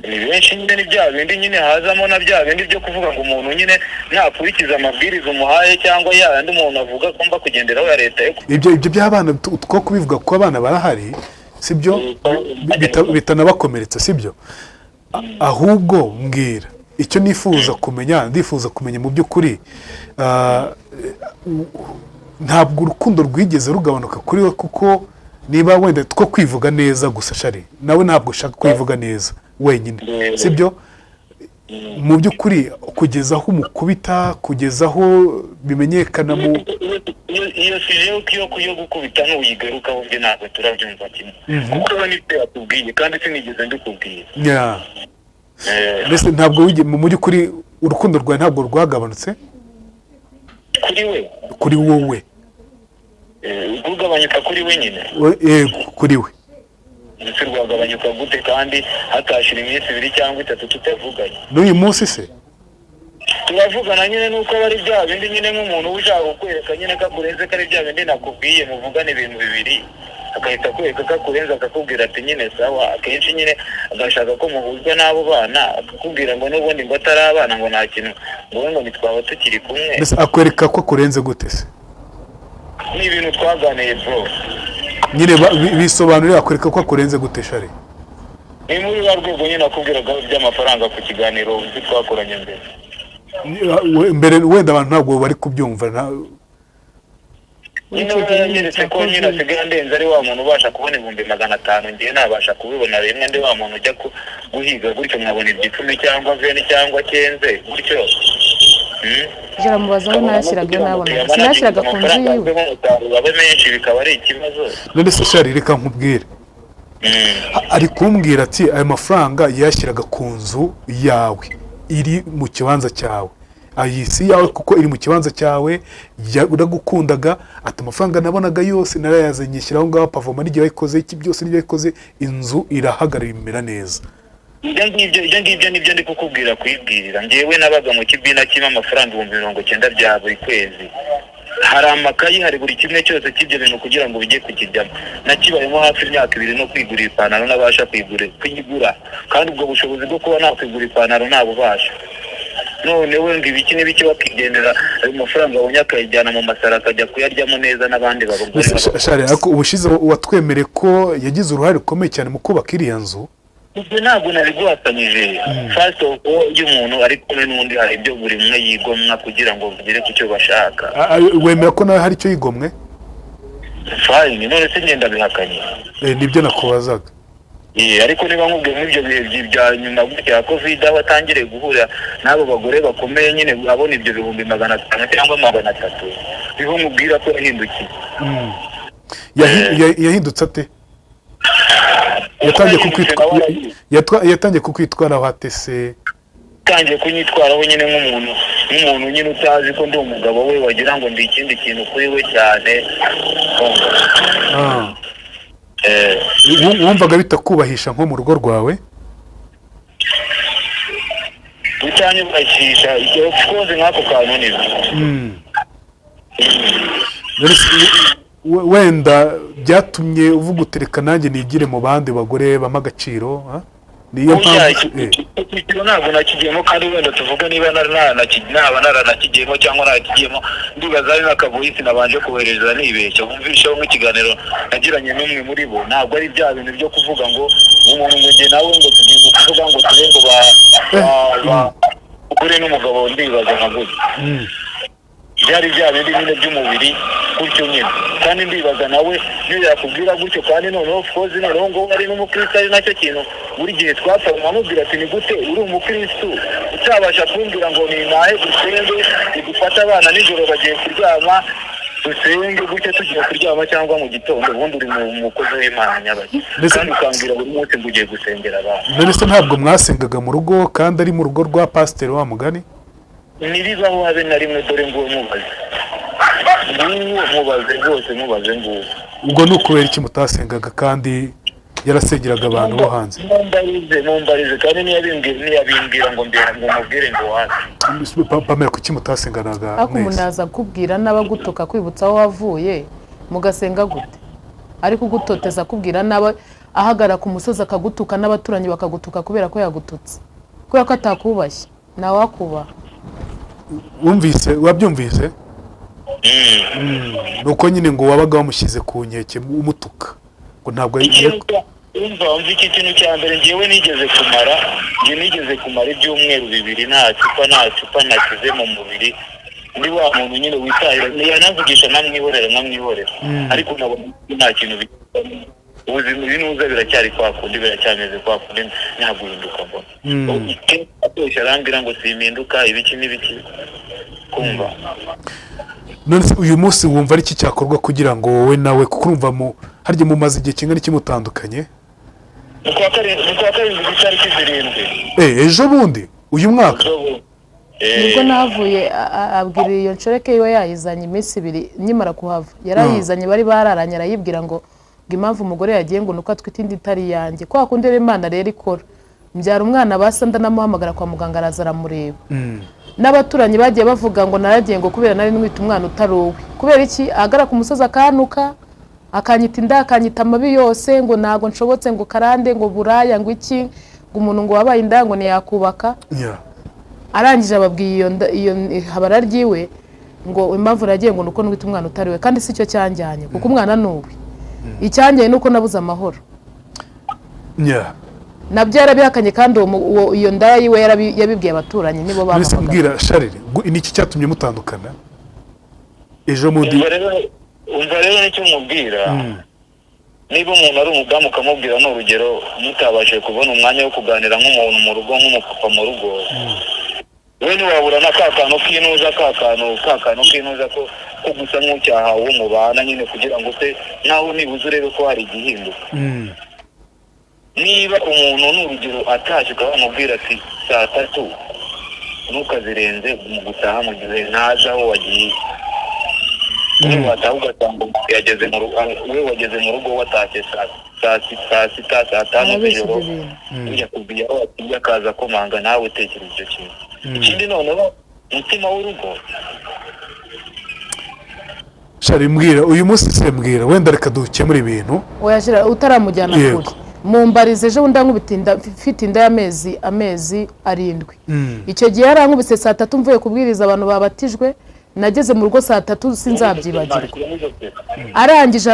Ni benshi nyine, ni bya bindi nyine hazamo na bya bindi byo kuvuga ngo umuntu nyine nakurikiza amabwiriza umuhaye, cyangwa ya yandi umuntu avuga agomba kugenderaho ya leta yo Ibyo by'abana two kubivuga kuko abana barahari, sibyo? Bitanabakomeretsa, sibyo? Ahubwo mbwira icyo nifuza kumenya. Ndifuza kumenya mu by'ukuri, ntabwo urukundo rwigeze rugabanuka kuri we? Kuko niba wenda two kwivuga neza gusa, shari nawe ntabwo ushaka kwivuga neza wenyine, sibyo? Mu by'ukuri, kugeza aho umukubita, kugeza aho bimenyekana mu Iyo sujet yo gukubita ntuyigarukaho, njye ntabwo turabyumva kimwe, kuko we nibyo yatubwiye kandi sinigeze mbikubwira. Mbese ntabwo mu by'ukuri urukundo rwawe ntabwo rwagabanutse? Kuri we? Kuri wowe. Rugabanyuka kuri we nyine. Yego, kuri we. Ndetse rwagabanyuka gute kandi hatashira iminsi 2 cyangwa 3 tutavuganye? N'uyu munsi se? Turavugana nyine, nuko aba ari bya bindi nyine, nk'umuntu uba ushaka kukwereka nyine ko akurenze, ko ari bya bindi nakubwiye, muvugana ibintu bibiri agahita akwereka ko akurenze, akakubwira ati nyine sawa. Akenshi nyine agashaka ko muhuzwa n'abo bana, akakubwira ngo n'ubundi ngo atari abana, ngo nta kintu, ngo we ngo ntitwaba tukiri kumwe. Mbese akwereka ko akurenze gute se? Ni ibintu twaganiye, bro. Nyine bisobanurire, akwereka ko akurenze gute, shari? Ni muri rwa rwego nyine akubwiraga by'amafaranga ku kiganiro uzi twakoranye mbere. Mbere wenda abantu ntabwo bari kubyumva Nyine Icyo gihe we yanyeretse cya ko nyine Covid. asigaye andenze, ari wa muntu ubasha kubona 500,000, ngewe nabasha kubibona rimwe, ndi wa muntu ujya guhiga gutyo nkabona ibyo 10 cyangwa 20 cyangwa 15 gutyo. Jara mubaza aho nayashyiraga, iyo nayabonaga sinayashyiraga ku nzu Amafaranga yiwe. avemo umusaruro abe menshi bikaba ari ikibazo. None se shari, reka nkubwire. Ari kumbwira ati ayo mafaranga yayashyiraga ku nzu yawe iri mu kibanza cyawe, ayi si yawe kuko iri mu kibanza cyawe, yaragukundaga. Ati amafaranga nabonaga yose narayazanye nyishyiraho ngaho, pavoma n'igihe wayikoze, iki byose n'ibyo yayikoze, inzu irahagarara imera neza. Ibyo ngibyo nibyo ndi kukubwira kwibwirira. Ngewe nabaga mu kibina kirimo amafaranga 90,000 bya buri kwezi. Hari amakayi, hari buri kimwe cyose cy'ibyo bintu kugira ngo bijye kukijyamo. Nakibayemo hafi imyaka 2, no kwigurira ipantaro nabasha kuyigura, kandi ubwo bushobozi bwo kuba nakwigura ipantaro ntabubasha. None we ngo ibiki n'ibiki, bakigendera, ayo mafaranga abonye akayajyana mu masaro, akajya kuyaryamo neza n'abandi bagore. Mbese Shari, ariko ubushize watwemereye ko yagize uruhare rukomeye cyane mu kubaka iriya nzu. Ibyo ntabwo nabiguhatanyije. First of all, iyo umuntu ari kumwe n'undi, hari ibyo buri umwe yigomwa kugira ngo bagere ku cyo bashaka. Wemera ko nawe hari icyo yigomwe? Fine, none se ngenda bihakanye? Nibyo nakubazaga. Ariko niba nkubwiye nk'ibyo bihe bya nyuma gutya ya Covid, aho atangiriye guhura n'abo bagore bakomeye nyine, abona ibyo 500,000 cyangwa 300, niho nkubwira ko yahindukiye. Yahindutse ate? Yatangiye kukwitwa yatangiye kukwitwaraho ate se? Yatangiye kunyitwaraho nyine nk'umuntu nyine utazi ko ndi umugabo we, wagira ngo ndi ikindi kintu kuri we cyane. Wumvaga bitakubahisha nko mu rugo rwawe? Bitanyubakisha, of course, nk'ako kantu nibyo. None se, wenda byatumye uvuga uti reka nanjye nigire mu bandi bagore bampa agaciro, ha? Niyo Burya mpamvu iki ntabwo nakigiyemo, kandi wenda tuvuge niba naba naranakigiyemo cyangwa narakigiyemo, ndibaza ari n'akavoice nabanje kohereza nibeshya, wumvisheho nk'ikiganiro nagiranye n'umwe muri bo. Ntabwo ari bya bintu byo kuvuga ngo umuntu ngo njye nawe ngo tugiye kuvuga ngo tube ngo ba umugore n'umugabo, ndibaza nka gutya. Byari bya bindi nyine by'umubiri gutyo nyine, kandi ndibaza nawe niyo yakubwira gutyo. Kandi noneho, of course, noneho ngo ari n'umukristo, ari nacyo kintu buri gihe twapfaga, nkamubwira ati ni gute uri umukristo utabasha kumbwira ngo nintahe dusenge, nidufate abana nijoro bagiye kuryama? Dusenge gutya tugiye kuryama cyangwa mu gitondo, ubundi uri mu mukozi w'Imana nyabaki, kandi ukambwira buri munsi ngo ugiye gusengera abantu. None se ntabwo mwasengaga mu rugo kandi ari mu rugo rwa pasiteri wa mugani? Ntibibaho habe na rimwe. Dore nguwo mubaze, nguwo mubaze rwose, mubaze nguwo. Ubwo ni ukubera iki mutasengaga kandi yarasengeraga abantu bo hanze? Mumbarize, mumbarize. Kandi ntiyabimbwira ngo mbwira, ngo mubwire ngo wapi. Pamela, kuki mutasenganaga Ariko umuntu mwese? yaza akubwira n'abagutuka, kwibutsa aho wavuye, mugasenga gute? Ariko ugutoteza, akubwira n'aba, ahagarara ku musozi akagutuka, n'abaturanyi bakagutuka kubera ko yagututse, kubera ko atakubashye, ntawakubaha. Wumvise, wabyumvise? Ni uko nyine ngo wabaga wamushyize ku nkeke umutuka, ngo ntabwo Umva, iki kintu cya mbere, ngewe nigeze kumara, njye nigeze kumara ibyumweru 2 nta cupa nashyize mu mubiri. Ndi wa muntu nyine witahira, yanavugisha nkamwihorera, nkamwihorera, ariko nkabona nta kintu ubuzima ibinuza biracyari kwa kundi, biracyameze kwa kundi, nta guhinduka mbona. Akenshi arambwira ngo simpinduka, ibiki n'ibiki, kumva. None se uyu munsi wumva ari iki cyakorwa kugira ngo wowe nawe, kuko urumva mu harya mumaze igihe kingana iki mutandukanye? Mu kwa 7 ku itariki 7. Ejo bundi uyu mwaka? Nibwo nahavuye, abwira iyo nshoreke yiwe yayizanye iminsi 2 nkimara kuhava. Yarayizanye, bari bararanye, arayibwira ngo impamvu umugore yagiye ngo nuko atwite indi itari iyanjye. Kwa kundi rero Imana rero ikora, mbyara umwana basa, ndanamuhamagara kwa muganga, araza aramureba. N'abaturanyi bagiye bavuga ngo naragiye ngo kubera nari nwite umwana utari uwe. Kubera iki? Ahagara ku musozi akantuka, akanyita inda, akanyita amabi yose, ngo ntago nshobotse, ngo karande, ngo buraya, ngo iki, ngo umuntu ngo wabaye inda ngo ntiyakubaka. Arangije ababwiye iyo iyo habara ryiwe ngo impamvu nagiye ngo nuko nwite umwana utari we, kandi si cyo cyanjyanye, kuko umwana ni uwe. Icyanjyanye ni uko nabuze amahoro. Nabyo yarabihakanye, kandi iyo ndaya yiwe yabibwiye abaturanyi, nibo None se bampamagara. Mbwira Sharire, ni iki cyatumye mutandukana ejo bundi? Umva rero nicyo mubwira: niba umuntu ari umudamu ukamubwira, ni urugero, mutabashije kubona umwanya wo kuganira nk'umuntu mu rugo, nk'umupapa mu rugo, we ntiwabura na ka kantu k'inuza, ka kantu k'inuza ko gusa nk'ucyaha uwo mubana nyine, kugira ngo se naho nibuze urebe ko hari igihinduka. Niba umuntu, ni urugero, atashye ukaba wamubwira ati saa tatu ntukazirenze mu gutaha mu gihe ntazi aho wagiye, we wataha ugasanga yageze mu rugo, we wageze mu rugo watashye saa 6, saa 5 Arabeshya. z'ijoro, Ibyo bintu. Yakubwiye aho wagiye, akaza akomanga, nawe utekereza icyo kintu. Ikindi noneho, umutima w'urugo. Shari, mbwira uyu munsi se, mbwira wenda, reka dukemure ibintu. Oya Gerard, utaramujyana Yego. kure, mumbarize ejo bundi ankubita inda mfite inda y'amezi 7. Icyo gihe yarankubise saa 3 mvuye kubwiriza abantu babatijwe, nageze mu rugo saa 3, sinzabyibagirwa. Arangije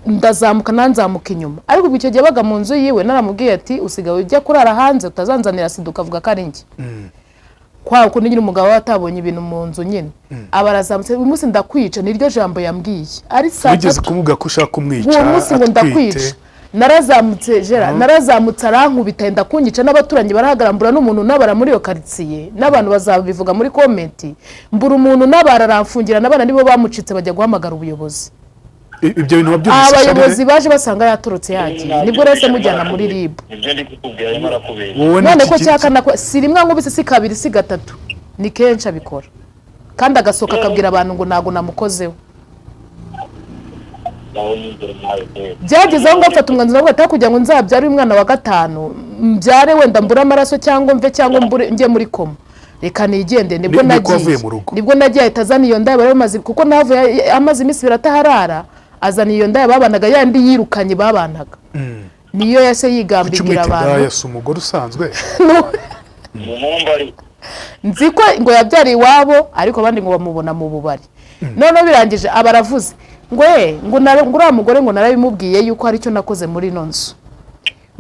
ndazamuka, nanzamuka inyuma, ariko ubwo icyo gihe baga mu nzu yiwe, naramubwiye ati usigaye ujya kurara hanze, utazanzanira sida ukavuga ko ari njye. Kwa kundi nyine umugabo aba atabonye ibintu mu nzu nyine, aba arazamutse: "Uyu munsi ndakwica." Niryo jambo yambwiye ari saa Wigeze 3. kumubwira ko ushaka kumwica? Uwo munsi ngo Atwite. ndakwica. Narazamutse Gera, narazamutse, arankubita, yenda kunyica, n'abaturanyi barahagarara, mbura n'umuntu unabara muri iyo karitsiye, n'abantu bazabivuga muri comment. Mbura umuntu unabara, aramfungira, n'abana nibo bamucitse bajya guhamagara ubuyobozi. Ibyo bintu wabyumvise, Abayobozi Sharire? baje basanga yatorotse yagiye, nibwo rero mujyana muri RIB. Ibyo ndi kukubwira arimo arakubeshya. Wowe None n'iki ko cyakana ko si rimwe ankubise, si kabiri, si gatatu, ni kenshi abikora, kandi agasohoka akabwira abantu ngo ntabwo namukozeho. Nawe nyumvire nawe pe. Byageze aho ngaho mfata umwanzuro wo gutaha, kugira ngo nzabyare uyu mwana wa gatanu, mbyare wenda mbure amaraso cyangwa mve cyangwa mbure njye muri koma, reka nigende. Nibwo Niko nagiye. wavuye mu rugo? Nibwo nagiye, ahita azana iyo ndaya bari bamaze, kuko navuye amaze iminsi 2 ataharara, azana iyo ndaya babanaga, yandi yirukanye babanaga, niyo yase Kuki yigambibwira umwita abantu. indaya? Si umugore usanzwe? Umumbari. Nzi ko ngo yabyariye iwabo, ariko abandi ngo bamubona mu bubari. Noneho birangije aba aravuze ngo ngo uriya mugore ngo narabimubwiye yuko hari icyo nakoze muri ino nzu,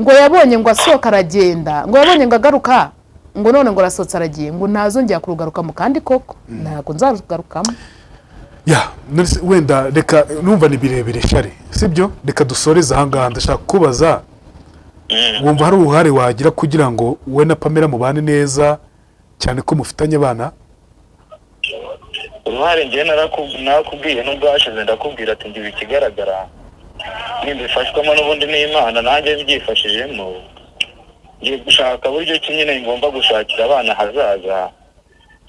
ngo yabonye ngo asohoka aragenda, ngo yabonye ngo agaruka, ngo none ngo arasohotse aragiye, ngo ntazongera kurugarukamo, kandi koko ntabwo nzarugarukamo. Ya, none se wenda reka, numva ni birebire Shari, sibyo? Reka dusoreze ahangaha. Ndashaka kubaza, wumva hari uruhare wagira kugira ngo wowe na Pamela mubane neza, cyane ko mufitanye abana? Uruhare njyewe narakubwiye n'ubwo hashize, ndakubwira ati ngira ikigaragara nimbifashwamo n'ubundi n'Imana, nanjye mbyifashijemo, ngiye gushaka buryo ki nyine ngomba gushakira abana hazaza.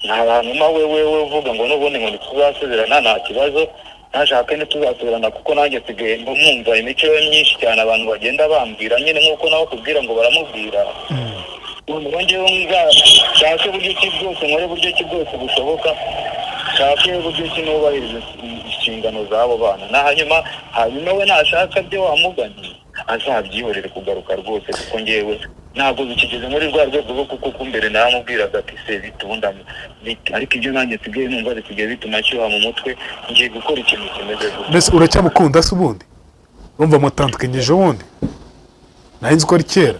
Nta hantu wewe uvuga ngo n'ubundi ngo ntituzasubirana, nta kibazo, ntashake ntituzasubirana, kuko nanjye nsigaye mwumva imico ye myinshi cyane, abantu bagenda bambwira nyine nk'uko nawe akubwira ngo baramubwira. Noneho njyewe nshake buryo ki bwose, nkore buryo ki bwose bushoboka, nshake buryo ki nubahiriza inshingano z'abo bana, na hanyuma we nashaka byo wamuganye azabyihorere kugaruka rwose, kuko njyewe ntabwo bikigeze muri rwa rwego rwo kuko mbere naramubwiraga ati se bitunda, ariko ibyo nanjye nsigaye numva bisigaye bituma nshyuha mu mutwe, ngiye gukora ikintu kimeze gutya. Mbese uracyamukunda se ubundi? Urumva mutandukanyije ubundi? Nari nzi ko ari kera.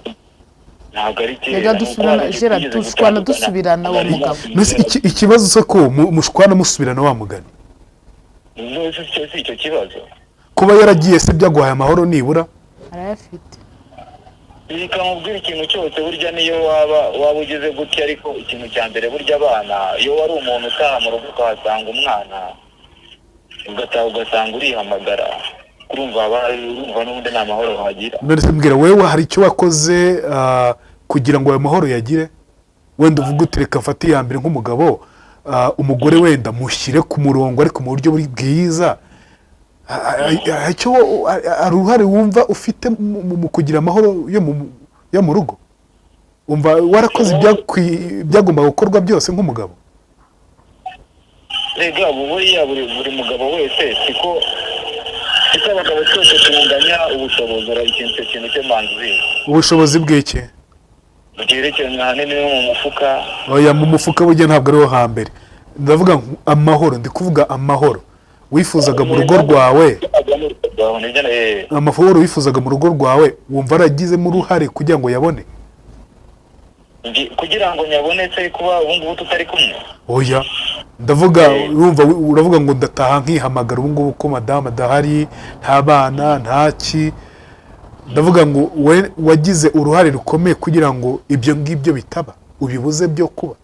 Ntabwo ari kera. Rega dusubirana, Gerard, dushwana dusubirana uwo mugabo. Mbese ikibazo se ko mushwana musubirana wa mugani? Mbese si icyo kibazo. Kuba yaragiye se byaguhaye amahoro nibura? Arayafite. Bikamubwira ikintu cyose, burya niyo waba ugeze gutya, ariko ikintu cya mbere burya abana, iyo wari umuntu utaha mu rugo ukahasanga umwana, ugataha ugasanga urihamagara, urumva n'ubundi nta mahoro wagira. None se mbwira, wewe hari icyo wakoze kugira ngo ayo mahoro yagire? Wenda uvuge uti reka mfate iya mbere nk'umugabo, umugore wenda mushyire ku murongo ariko mu buryo bwiza. Hari uruhare wumva ufite mu kugira amahoro yo mu rugo? Wumva warakoze ibyagombaga gukorwa byose nk'umugabo? Rega buriya buri mugabo wese siko abagabo twese tunganya ubushobozi, ikintu kintu cyo manzi. Ubushobozi bw'iki? Bwerekeranye ahanini no mu mufuka. Oya, mu mufuka burya ntabwo ariho hambere. Ndavuga amahoro, ndi kuvuga amahoro wifuzaga mu rugo rwawe. Amahoro wifuzaga mu rugo rwawe wumva aragizemo uruhare kugira ngo yabone? Kugira ngo nyabonetse kuba ubu ngubu tutari kumwe. Oya, ndavuga urumva uravuga ngo ndataha nkihamagara ubu ngubu ko madamu adahari, nta bana, nta ki. Ndavuga ngo we wagize uruhare rukomeye kugira ngo ibyo ngibyo bitaba, ubibuze byo kuba.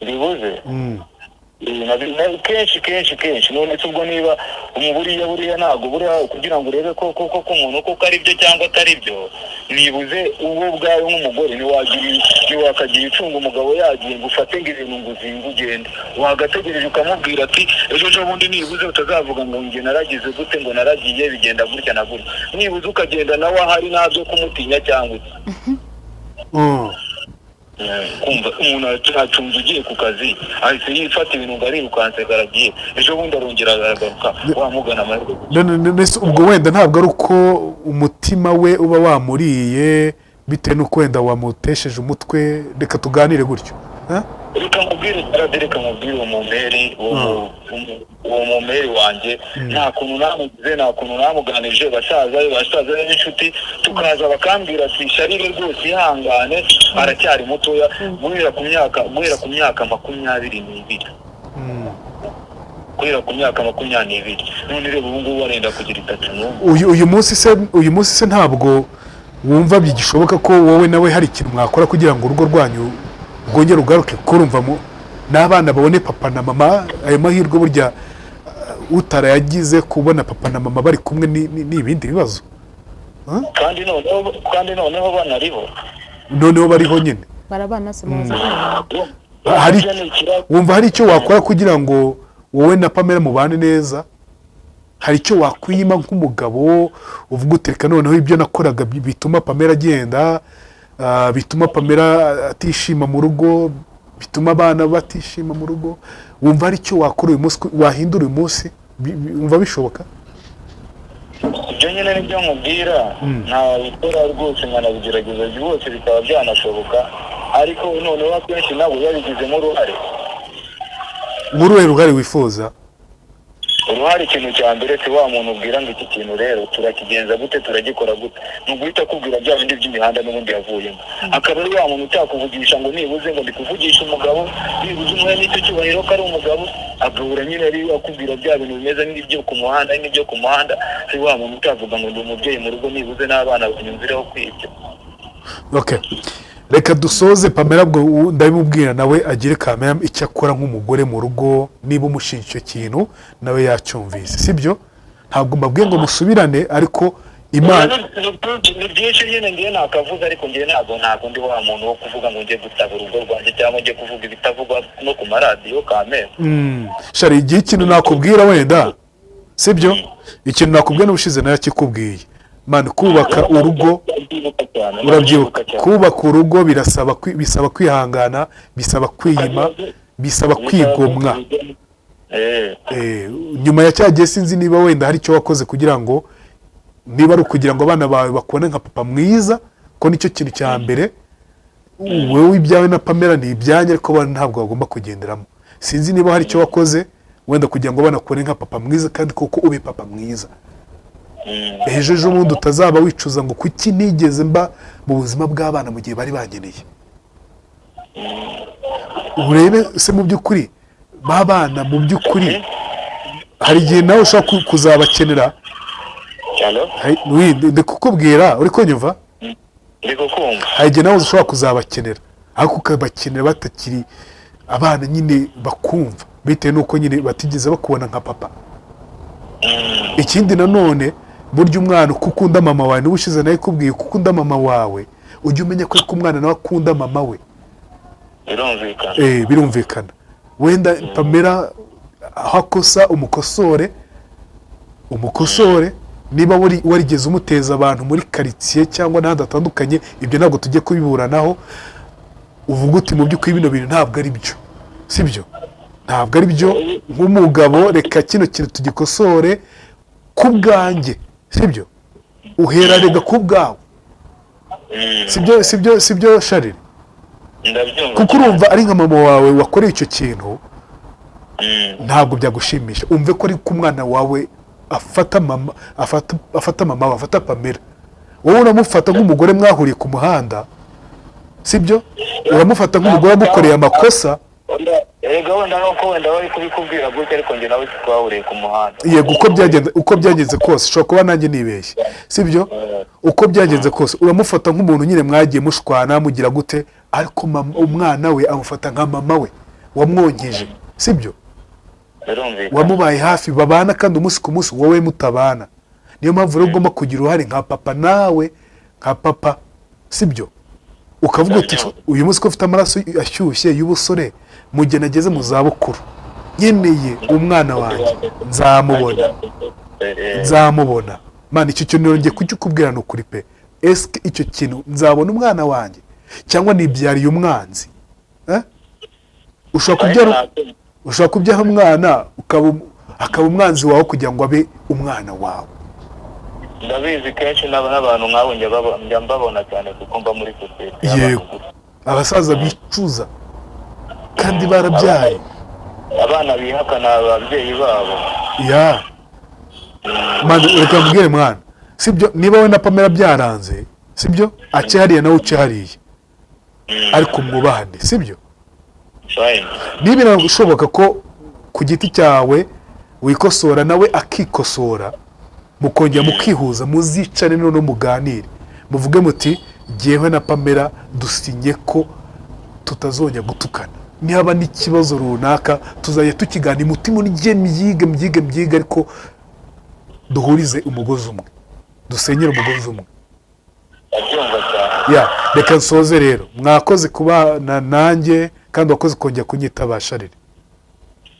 Bibuze? Kenshi kenshi kenshi. None se ubwo niba umuburiya buriya ntabwo buriya kugira ngo urebe ko koko ko umuntu koko ari byo cyangwa atari byo, nibuze uwo ubwawe nk'umugore ntiwakagira icunga umugabo yagiye ngo ufate ngo ibintu ngo uzinge ugende, wagategereje ukamubwira ati ejo bundi nibuze utazavuga ngo njye naragize gute, ngo naragiye bigenda gutya na gutya, nibuze ukagenda nawe ahari ntabyo kumutinya cyangwa iki. Kumva umuntu acunze ugiye ku kazi ahise yifata ibintu ngo arirukanse karagiye, ejo bundi arongera aragaruka wamugana amahirwe. None ubwo wenda ntabwo ari uko umutima we uba wamuriye bitewe n'uko wenda wamutesheje umutwe? Reka tuganire gutyo. Reka nkubwire, reka nkubwire uwo mumeri wanjye nta kuntu namugize, nta kuntu namuganije, basaza be n'inshuti tukaza bakambwira ati Sharire rwose ihangane aracyari mutoya, guhera ku myaka 22. Guhera ku myaka 22. None reba ubu ngubu arenda kugira 3. Uyu munsi se ntabwo wumva bigishoboka ko wowe nawe hari ikintu mwakora kugira ngo urugo rwanyu rwongere ugaruke, kurumva n'abana babone papa na mama? Ayo mahirwe burya utarayagize kubona papa na mama bari kumwe ni ibindi bibazo. Kandi noneho banariho. Noneho bariho nyine. Barabana se muzi. Wumva hari icyo wakora kugira ngo wowe na Pamela mubane neza? Hari icyo wakwima nk'umugabo uvuga uti noneho ibyo nakoraga bituma Pamela agenda, bituma Pamela atishima mu rugo, bituma abana batishima mu rugo? Wumva ari cyo wakora uyu munsi, wahindura uyu munsi, wumva bishoboka? Ibyo nyine nibyo nkubwira, ntabikora rwose nkanabigerageza rwose bikaba byanashoboka, ariko noneho akenshi ntabwo yabigizemo uruhare. Uruhe ruhare wifuza? Uruhare ikintu cya mbere si wa muntu ubwira ngo iki kintu rero turakigenza gute, turagikora gute, ni uguhita akubwira bya bindi by'imihanda n'ubundi yavuyemo. Akaba ari wa muntu utakuvugisha ngo nibuze ngo ndikuvugisha umugabo, nibuze umuhe n'icyo cyubahiro ko ari umugabo, agahura nyine ari akubwira bya bintu bimeze n'ibyo ku muhanda n'ibyo ku muhanda. Si wa muntu utavuga ngo ndi umubyeyi mu rugo nibuze n'abana banyumvireho kwibyo. Okay. Reka dusoze. Pamela, ubwo ndabimubwira nawe agire kamera icyo akora nk'umugore mu rugo. Niba umushinja icyo kintu, nawe yacyumvise, sibyo? Ntabwo mbabwiye ngo musubirane, ariko Imana Ni byinshi nyine ngiye nakavuze, ariko ngiye ntabwo ndi wa muntu wo kuvuga ngo njye gusaba urugo rwanjye cyangwa njye kuvuga ibitavugwa no ku maradiyo kamere. Shari, igihe ikintu nakubwira wenda, sibyo, ikintu nakubwira n'ubushize nayo akikubwiye, man, kubaka urugo Ndabyibuka cyane. Urabyibuka? Cyane. Kubaka urugo bisaba kwihangana, bisaba kwiyima, bisaba kwigomwa. Nyuma ya cya gihe, sinzi niba wenda hari icyo wakoze kugira ngo, niba ari ukugira ngo abana bawe bakubone nka papa mwiza, ko nicyo kintu cya mbere. Wowe ibyawe na Pamela ni ibyanyu, ariko abana ntabwo bagomba kugenderamo. Sinzi niba hari icyo wakoze wenda kugira ngo abana bakubone nka papa mwiza, kandi koko ube papa mwiza. Ejo ejo bundi utazaba wicuza ngo kuki nigeze mba mu buzima bw'abana mu gihe bari bangeneye. Urebe se mu by'ukuri b'abana, mu by'ukuri hari igihe nawe ushobora kuzabakenera. Allo? Oui, ndi kukubwira, uri kunyumva? Ndi kukumva. Hari igihe nawe ushobora kuzabakenera, ariko ukabakenera batakiri abana nyine bakumva, bitewe n'uko nyine batigeze bakubona nka papa. Ikindi nanone, burya umwana uko ukunda mama wawe, niba ushize nawe ikubwiye uko ukunda mama wawe, ujye umenya ko ariko umwana nawe akunda mama we. Birumvikana. Birumvikana. Wenda Pamela aho akosa umukosore, umukosore. Niba warigeze umuteza abantu muri karitsiye cyangwa n'ahandi hatandukanye, ibyo ntabwo tujye kubiburanaho. Uvuga uti mu by'ukuri bino bintu ntabwo ari byo, sibyo? Ntabwo ari byo nk'umugabo, reka kino kintu tugikosore ku bwanjye, sibyo? Uhera rega ku bwawe, sibyo, sibyo, sibyo, Sharire? Ndabyumva. Kuko urumva ari nka mama wawe wakoreye icyo kintu, ntabwo byagushimisha. Umve ko ari ku mwana wawe afata mama, afata mama we, afata Pamela. Wowe uramufata nk'umugore mwahuriye ku muhanda, sibyo? Uramufata nk'umugore wagukoreye amakosa. Erega wenda nuko wenda bari kubikubwira gutya, ariko njye nawe twahuriye ku muhanda. Yego, uko byagenze, uko byagenze kose, ushobora kuba nanjye nibeshye, sibyo? Uko byagenze kose, uramufata nk'umuntu nyine mwagiye mushwana, mugira gute, ariko umwana we amufata nka mama we wamwonkeje, sibyo? Birumvikana. Wamubaye hafi, babana kandi umunsi ku munsi, wowe mutabana. Niyo mpamvu rero ugomba kugira uruhare nka papa, nawe nka papa, sibyo? Ukavuga uti uyu munsi ko ufite amaraso ashyushye y'ubusore, mu gihe nageze mu zabukuru nkeneye umwana wanjye, nzamubona, nzamubona. Mana, icyo kintu nongeye kukikubwira, ni ukuri pe. Ese icyo kintu, nzabona umwana wanjye cyangwa nibyariye umwanzi? Eh? Ushobora kubyara umwana akaba umwanzi wawe kugira ngo abe umwana wawe. Ndabizi, kenshi n'abantu nk'abo njya mbabona cyane kuko mba muri sosiyete y'abantu gusa. Abasaza bicuza kandi barabyaye. Abana bihakana ababyeyi babo. Ya mwana, reka mbwire mwana, sibyo? Niba we na Pamela byaranze, sibyo, ace hariya nawe uce hariya, ariko mwubahane, sibyo? Fine. Niba birashoboka ko ku giti cyawe wikosora, nawe akikosora, mukongera mukihuza, muzicare noneho muganire, muvuge muti jyewe na Pamela dusinye ko tutazongera gutukana. Nihaba n'ikibazo runaka tuzajya tukiganira, umutima urye, mbyige, mbyige, mbyige, ariko duhurize umugozi umwe, dusenyere umugozi umwe. Ndabyumva cyane. Ya, reka nsoze rero. Mwakoze kubana nanjye, kandi wakoze kongera kunyitaba, Sharire.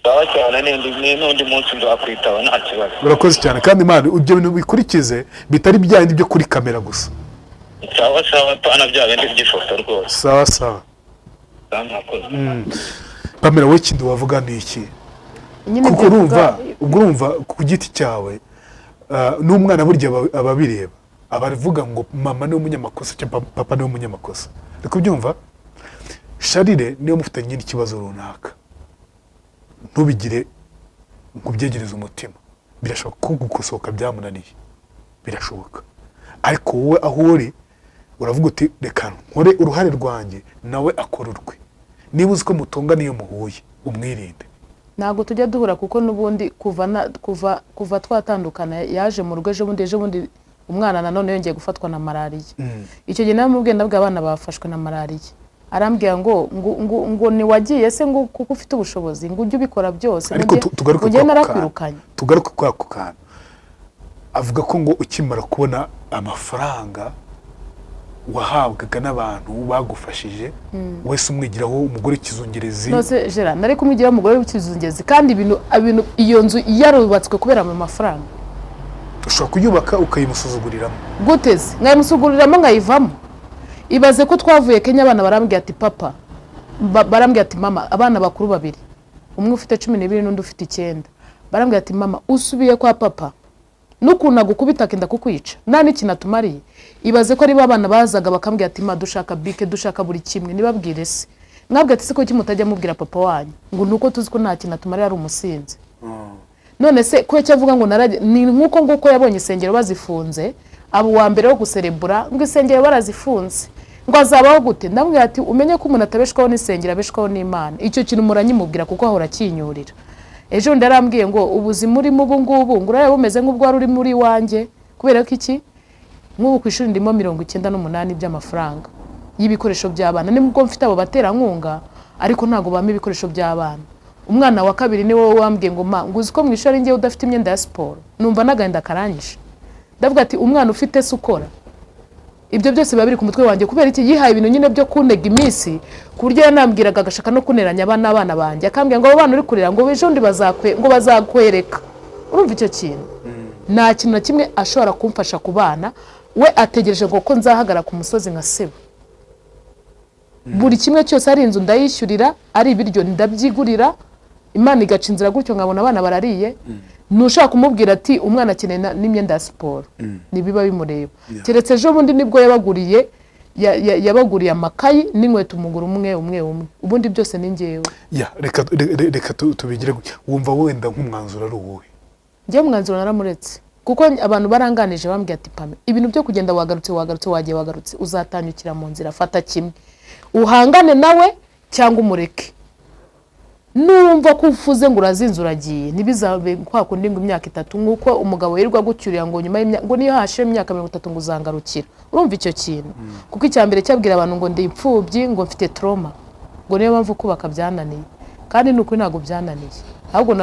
Sawa cyane, n'undi munsi nzakwitaba, nta kibazo. Urakoze cyane, kandi Imana ibyo bintu bikurikize, bitari bya bindi byo kuri kamera gusa. Sawa sawa, pana bya bindi by'ifoto rwose. Sawa sawa. Sawa, mwakoze. Pamela, wowe ikindi wavuga ni iki? Nyine Kuko ibyo urumva mvuga- ubwo urumva ku giti cyawe, n'umwana burya aba abireba, aba avuga ngo mama niwe munyamakosa cyangwa papa niwe munyamakosa. Uri kubyumva? Sharire, niba mufitanye nyine ikibazo runaka, ntubigire ngo ubyegereze umutima. Birashoboka ko gukosoka byamunaniye, birashoboka, ariko wowe aho uri uravuga uti reka nkore uruhare rwanjye, nawe akora urwe. Niba uzi ko mutongana iyo muhuye, umwirinde. Ntabwo tujya duhura, kuko n'ubundi kuva na, kuva kuva twatandukana, yaje mu rugo ejo bundi, ejo bundi Umwana nanone yongeye gufatwa na malariya. Icyo gihe naramubwiye, ndabwira, abana bafashwe na malariya. Arambwira ngo ntiwagiye se, ngo kuko ufite ubushobozi, ngo ujye ubikora byose, ngo Ariko tugaruke ngo njye kuri ako kantu. narakwirukanye. Tugaruke kuri ako kantu. Avuga ko ngo ukimara kubona amafaranga wahabwaga n'abantu bagufashije, wese umwigiraho umugore kizungerezi. Nose Gerard, nari kumwigiraho umugore w'ikizungezi, kandi ibintu iyo nzu yarubatswe kubera ayo mafaranga? Ushobora kuyubaka ukayimusuzuguriramo. Guteze nkayimusuguriramo, nkayivamo. Ibaze ko twavuye Kenya, abana barambwira ati: "Papa," barambwira ati: "Mama," abana bakuru babiri, umwe ufite 12 n'undi ufite 9, barambwira ati: "Mama, usubiye kwa papa n'ukuntu agukubita akenda kukwica, nta n'ikintu atumariye." Ibaze ko ari bo abana bazaga bakambwira ati: "Ma, dushaka bike, dushaka buri kimwe." Nibabwire se? Mwabwira ati: "Se kuki mutajya mubwira papa wanyu?" Ngo ni uko tuzi ko nta kintu atumariye, ari umusinzi. None se ko icyo avuga ngo narajye ni nk'uko nguko yabonye insengero bazifunze, aba uwa mbere wo guserebura ngo insengero barazifunze, ngo azabaho gute? Ndamubwira ati: "Umenye ko umuntu atabeshwaho n'insengero, abeshwaho n'Imana." Icyo kintu muranyimubwira kuko ahora akinyurira. Ejo bundi yarambwiye ngo ubuzima urimo ubu ngubu, ngo urareba bumeze nk'ubwo wari uri muri iwanjye. Kubera ko iki? Nk'ubu ku ishuri ndimo 98 by'amafaranga y'ibikoresho by'abana. Nibwo mfite abo baterankunga, ariko ntabwo bampa ibikoresho by'abana. Umwana wa kabiri ni wowe wambwiye ngo: "Ma, ngo uzi ko mu ishuri ari njyewe udafite imyenda ya siporo?" Numva n'agahinda karanyishe. Ndavuga ati: "Umwana ufite se ukora ibyo byose biba biri ku mutwe wanjye." Kubera iki? Yihaye ibintu nyine byo kuntega iminsi, ku buryo yanambwiraga agashaka no kuneranya abana, abana banjye, akambwira ngo: "Abo bana uri kurera," ngo "ejo bundi ngo bazakwereka." Urumva icyo kintu, nta kintu na kimwe ashobora kumfasha ku bana. We ategereje ngo ko nzahagara ku musozi nka seba. Buri kimwe cyose, ari inzu ndayishyurira, ari ibiryo ndabyigurira, Imana igaca inzira gutyo nkabona abana barariye. Ntushaka kumubwira ati umwana akeneye n'imyenda ya siporo, ntibiba bimureba. Keretse ejo bundi nibwo yabaguriye yabaguriye amakayi n'inkweto, umuguru umwe umwe umwe. Ubundi byose ni njyewe. Ya, reka tubigire gutya. Wumva wenda nk'umwanzuro ari uwuhe? Njyewe umwanzuro naramuretse, kuko abantu baranganije, bambwiye ati: "Pame, ibintu byo kugenda wagarutse, wagarutse, wagiye, wagarutse, uzatanyukira mu nzira. Fata kimwe uhangane nawe cyangwa umureke. Numva ko ufuze ngo urazinze uragiye, ntibizabe kwa kundi ngo imyaka 3, nk'uko umugabo yirirwa agucyurira ngo nyuma y'imyaka, ngo niyo hashira imyaka 30 ngo uzangarukira." Urumva icyo kintu? Kuko icya mbere cyabwira abantu ngo ndi imfubyi, ngo mfite trauma, ngo niyo mpamvu kubaka byananiye. Kandi ni ukuri ntabwo byananiye, ahubwo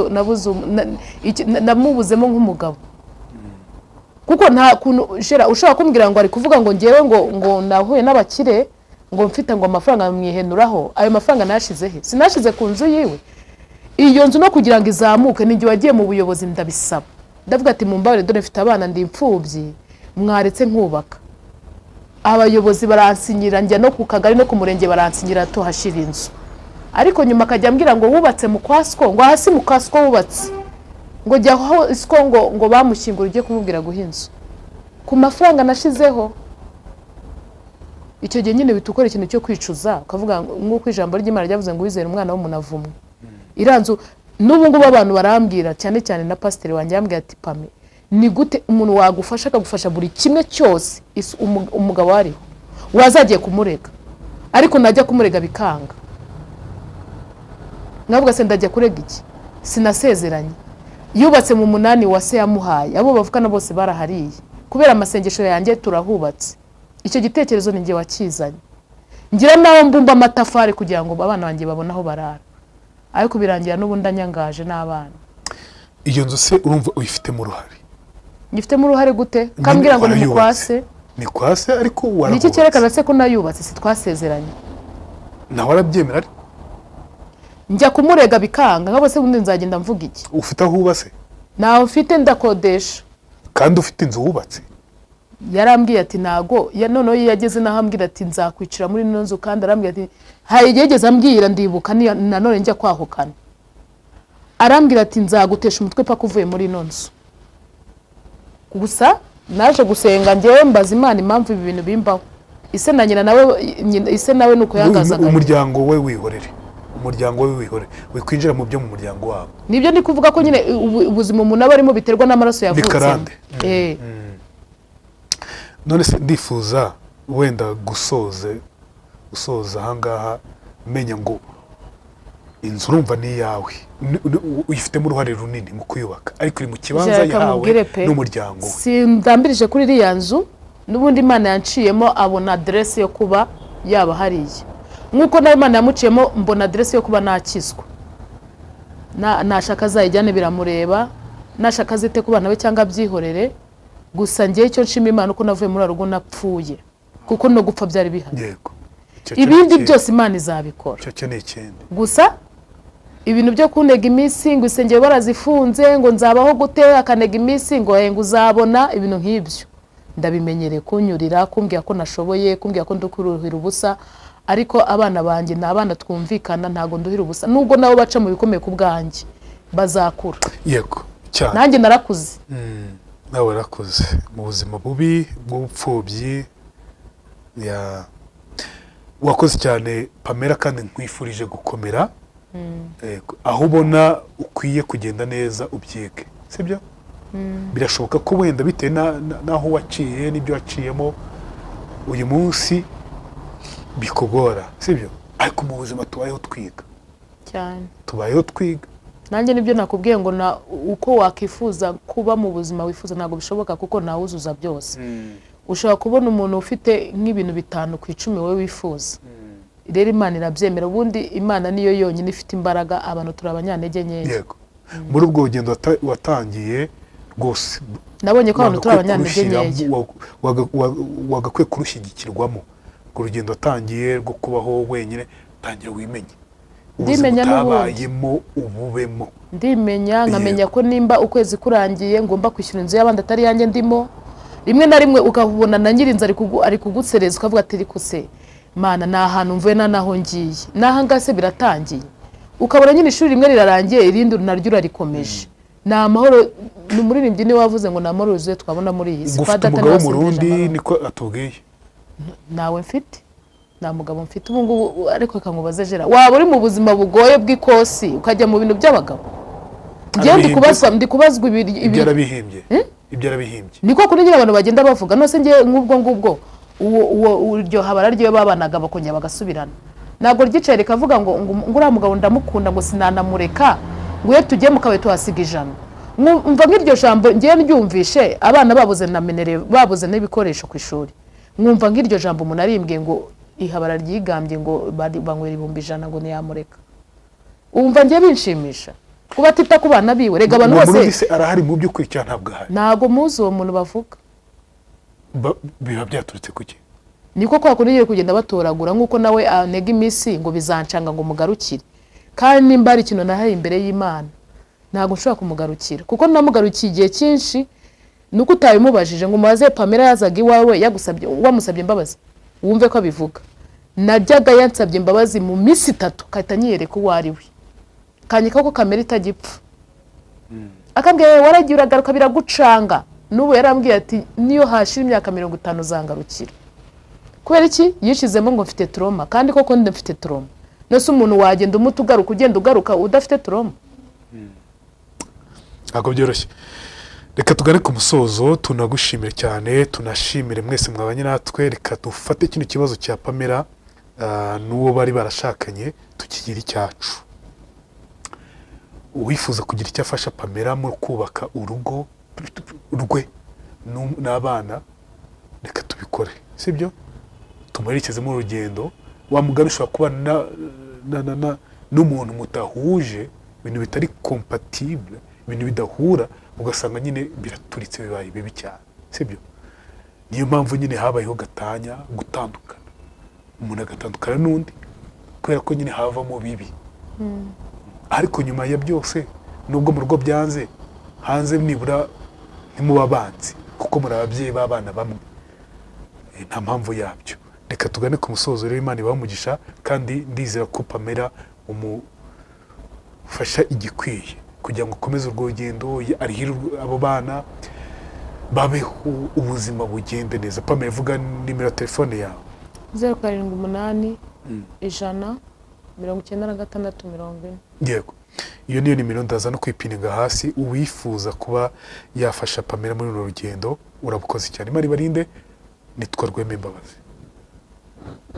nabuze namubuzemo nk'umugabo, kuko nta kuntu shera ushobora kumbwira ngo ari kuvuga ngo ngewe ngo nahuye n'abakire, ngo mfite ngo amafaranga mwihenuraho. Ayo mafaranga nayashize he? Sinashize ku nzu yiwe? Iyo nzu no kugira ngo izamuke ni igihe wagiye mu buyobozi, ndabisaba, ndavuga ati: "Mumbabarire, dore mfite abana, ndi imfubyi, mwaretse nkubaka." Abayobozi baransinyira, njya no ku kagari no ku murenge baransinyira, tuhashyira inzu. Ariko nyuma akajya ambwira ngo wubatse mu kwa siko, ngo hasi mu kwa siko wubatse, ngo jya aho isiko ngo bamushyingura, ujye kumubwira guha inzu ku mafaranga nashizeho. Icyo gihe nyine bihita ukora ikintu cyo kwicuza, ukavuga nk'uko ijambo ry'Imana ryavuze ngo: "Wizere umwana w'umuntu avumwe." Iriya nzu n'ubu ngubu abantu barambwira, cyane cyane na pasiteri wanjye yambwiye ati: "Pame, ni gute umuntu wagufasha, akagufasha buri kimwe cyose, umugabo wariho wazagiye kumurega?" Ariko najya kumurega bikanga. Nkavuga: "Se ndajya kurega iki? Sinasezeranye." Yubatse mu munani wa se yamuhaye, abo bavukana bose barahariye. Kubera amasengesho yanjye turahubatse. Icyo gitekerezo ni njye wakizanye, ngira naho mbumba amatafari kugira ngo abana banjye babone aho barara, ariko birangira n'ubundi anyangaje n'abana. Iyo nzu se urumva uyifitemo uruhare? Ngifitemo uruhare gute kambwira ngo ni Warayubatse. Mukwase. Ni kwase, ariko Ni iki warahubatse. cyerekana se ko nayubatse? Si twasezeranye? Nawe arabyemera ariko. Njya kumurega bikanga, nk'abo se ubundi nzagenda mvuga iki? Ufite aho wubatse? Ntawe mfite, ndakodesha. Kandi ufite inzu wubatse? Yarambwiye ati ntago noneho iyo yageze naho ambwira ati: "Nzakwicira muri ino nzu." Kandi arambwira ati, hari igihe yigeze ambwira, ndibuka nanone njya kwahukana, arambwira ati: "Nzagutesha umutwe paka uvuye muri ino nzu." Gusa naje gusenga njyewe, mbaza Imana impamvu ibi bintu bimbaho. Ise na nyina nawe, ise nawe nuko yangazaga. Umuryango we wihorere, umuryango we wihorere, wikwinjira mu byo mu muryango wabo. Nibyo ndi kuvuga, ko nyine ubuzima umuntu aba arimo biterwa n'amaraso yavutsemo. Karande. Eh. None se ndifuza wenda gusoza ahangaha menya ngo Inzu urumva ni iyawe, uyifitemo uruhare runini mu kuyubaka, ariko iri mu kibanza Reka yahawe nkubwire pe. n'umuryango we. Sindambirije kuri iriya nzu. N'ubundi Imana yanciyemo abona aderesi yo kuba yaba hariya, nk'uko nawe Imana yamuciyemo mbona aderesi yo kuba nakizwa. Nashaka azayijyane biramureba, nashaka azite ku bana be cyangwa abyihorere. Gusa ngewe icyo nshima Imana uko navuye muri rugo napfuye, kuko no gupfa byari bihari. Yego. Icyo cyo ni Ibindi ikindi. byose Imana izabikora. Icyo cyo ni ikindi. Gusa ibintu byo kuntega iminsi ngo insengero barazifunze, ngo nzabaho gute, akanega iminsi ngo ngo uzabona, ibintu nk'ibyo ndabimenyereye. Kunyurira, kumbwira ko nashoboye, kumbwira ko ndukuruhira ubusa, ariko abana banjye ni abana twumvikana, ntabwo nduhira ubusa, nubwo nabo baca mu bikomeye ku bwanjye, bazakura. Yego cyane. Nanjye narakuze. Nawe warakoze mu buzima bubi bw'ubupfubyi ya wakoze cyane, Pamela, kandi nkwifurije gukomera. Yego, aho ubona ukwiye kugenda neza ubyige, sibyo? Birashoboka ko wenda bitewe n'aho waciye n'ibyo waciyemo uyu munsi bikugora, sibyo? Ariko mu buzima tubayeho twiga. Cyane. Tubayeho twiga. Nanjye nibyo nakubwiye ngo na uko wakifuza kuba mu buzima wifuza ntabwo bishoboka, kuko ntawuzuza byose. Ushobora kubona umuntu ufite nk'ibintu 5 ku 10 wowe wifuza. Rero Imana irabyemera. Ubundi Imana niyo yonyine ifite imbaraga, abantu turi abanyantege nkeya. Yego, muri ubwo rugendo watangiye rwose, Nabonye ko abantu turi wagakwiye abanyantege nkeya. Wagakwiye kurushyigikirwamo. Urwo rugendo watangiye rwo kubaho wenyine, tangira wimenye ubuzima Ndimenya n'ubundi. utabayemo ububemo. Ndimenya, nkamenya ko nimba ukwezi kurangiye ngomba kwishyura inzu y'abandi atari iyanjye ndimo. Rimwe na rimwe ukabona na nyir'inzu ari kugusereza, ukavuga ati: "Ariko se Mana, ni ahantu mvuye na naho ngiye n'aha ngaha se biratangiye?" Ukabona nyine ishuri rimwe rirarangiye, irindi naryo urarikomeje. Ni amahoro. Ni umuririmbyi niwe wavuze ngo ni amahoro yuzuye twabona muri iyi si. Ngo Kwa ufite data umugabo niwe w'Umurundi? wasendereje amahoro. Niko atubwiye. Ntawe mfite, nta mugabo mfite ubu ngubu. Ariko reka nkubaze jera, waba uri mu buzima bugoye bw'ikosi ukajya mu bintu by'abagabo? Njyewe ndi Arabihimbye. kubazwa, ndi kubazwa Ibyo arabihimbye, ibyo arabihimbye. Niko kuri nyine abantu bagenda bavuga. Nose njye nk'ubwo ngubwo uwo iryo habara ryo babanaga bakongera bagasubirana, ntabwo ryicaye rikavuga ngo uriya mugabo ndamukunda, ngo sinanamureka, ngo iyo tugiye mu kabari tuhasiga 100. Mva nk'iryo jambo ngewe ryumvishe, abana babuze na minerval, babuze n'ibikoresho ku ishuri, nkumva nk'iryo jambo umuntu arimbwiye ngo ihabara ryigambye ngo banywera 100,000, ngo ntiyamureka, wumva ngewe binshimisha kuba atita ku bana biwe? Rega abantu Uwo bose Murundi se arahari mu by'ukuri cyangwa ntabwo ahari? Ntabwo muzi uwo muntu bavuga. Biba byaturutse ku ki? Niko kwa kundi ugiye kugenda batoragura, nk'uko nawe anega iminsi ngo bizancanga ngo mugarukire. Kandi nimba hari ikintu nahaye imbere y'Imana, ntabwo nshobora kumugarukira, kuko namugarukiye igihe cyinshi. Ni uko utabimubajije ngo umubaze: "Pamela yazaga iwawe yagusabye, wamusabye imbabazi?" Wumve ko abivuga. Najyaga yansabye imbabazi mu minsi 3 kahita nyiyereka uwo ari we, kanyika ko kamera itagipfa, akambwira: "Yewe, waragiye uragaruka biragucanga." N'ubu yarambwiye ati: "Niyo hashira imyaka 50 uzangarukira." Kubera iki? Yishizemo ngo mfite trauma, kandi koko mfite trauma. Nose umuntu wagenda umuta ugaruka, ugenda ugaruka udafite trauma? Ntabwo byoroshye. Reka tugane ku musozo, tunagushimire cyane, tunashimire mwese mwabanye natwe. Reka dufate kino kibazo cya Pamela n'uwo bari barashakanye tukigire icyacu. Uwifuza kugira icyo afasha Pamela mu kubaka urugo rwe n'abana, reka tubikore, sibyo? Tumuherekezemo urugendo. Wa mugani ushobora kuba n'umuntu mudahuje, ibintu bitari compatible, ibintu bidahura, ugasanga nyine biraturitse, bibaye bibi cyane, sibyo? Niyo mpamvu nyine habayeho gatanya, gutandukana, umuntu agatandukana n'undi kubera ko nyine havamo bibi. Ariko nyuma ya byose, nubwo mu rugo byanze, hanze nibura ntimuba abanzi, kuko muri ababyeyi b'abana bamwe. Nta mpamvu yabyo. Reka tugane ku musozo rero. Imana ibahe umugisha, kandi ndizera ko Pamela umufasha igikwiye kugira ngo ukomeze urwo rugendo, arihire abo bana, babeho ubuzima bugende neza. Pamela, vuga nimero ya telefone yawe. 078 100 96 40. Yego, iyo niyo nimero, ndaza no kwipininga hasi, uwifuza kuba yafasha Pamela muri runo rugendo. Urabukoze cyane, Imana ibarinde. Nitwa Rwema Imbabazi.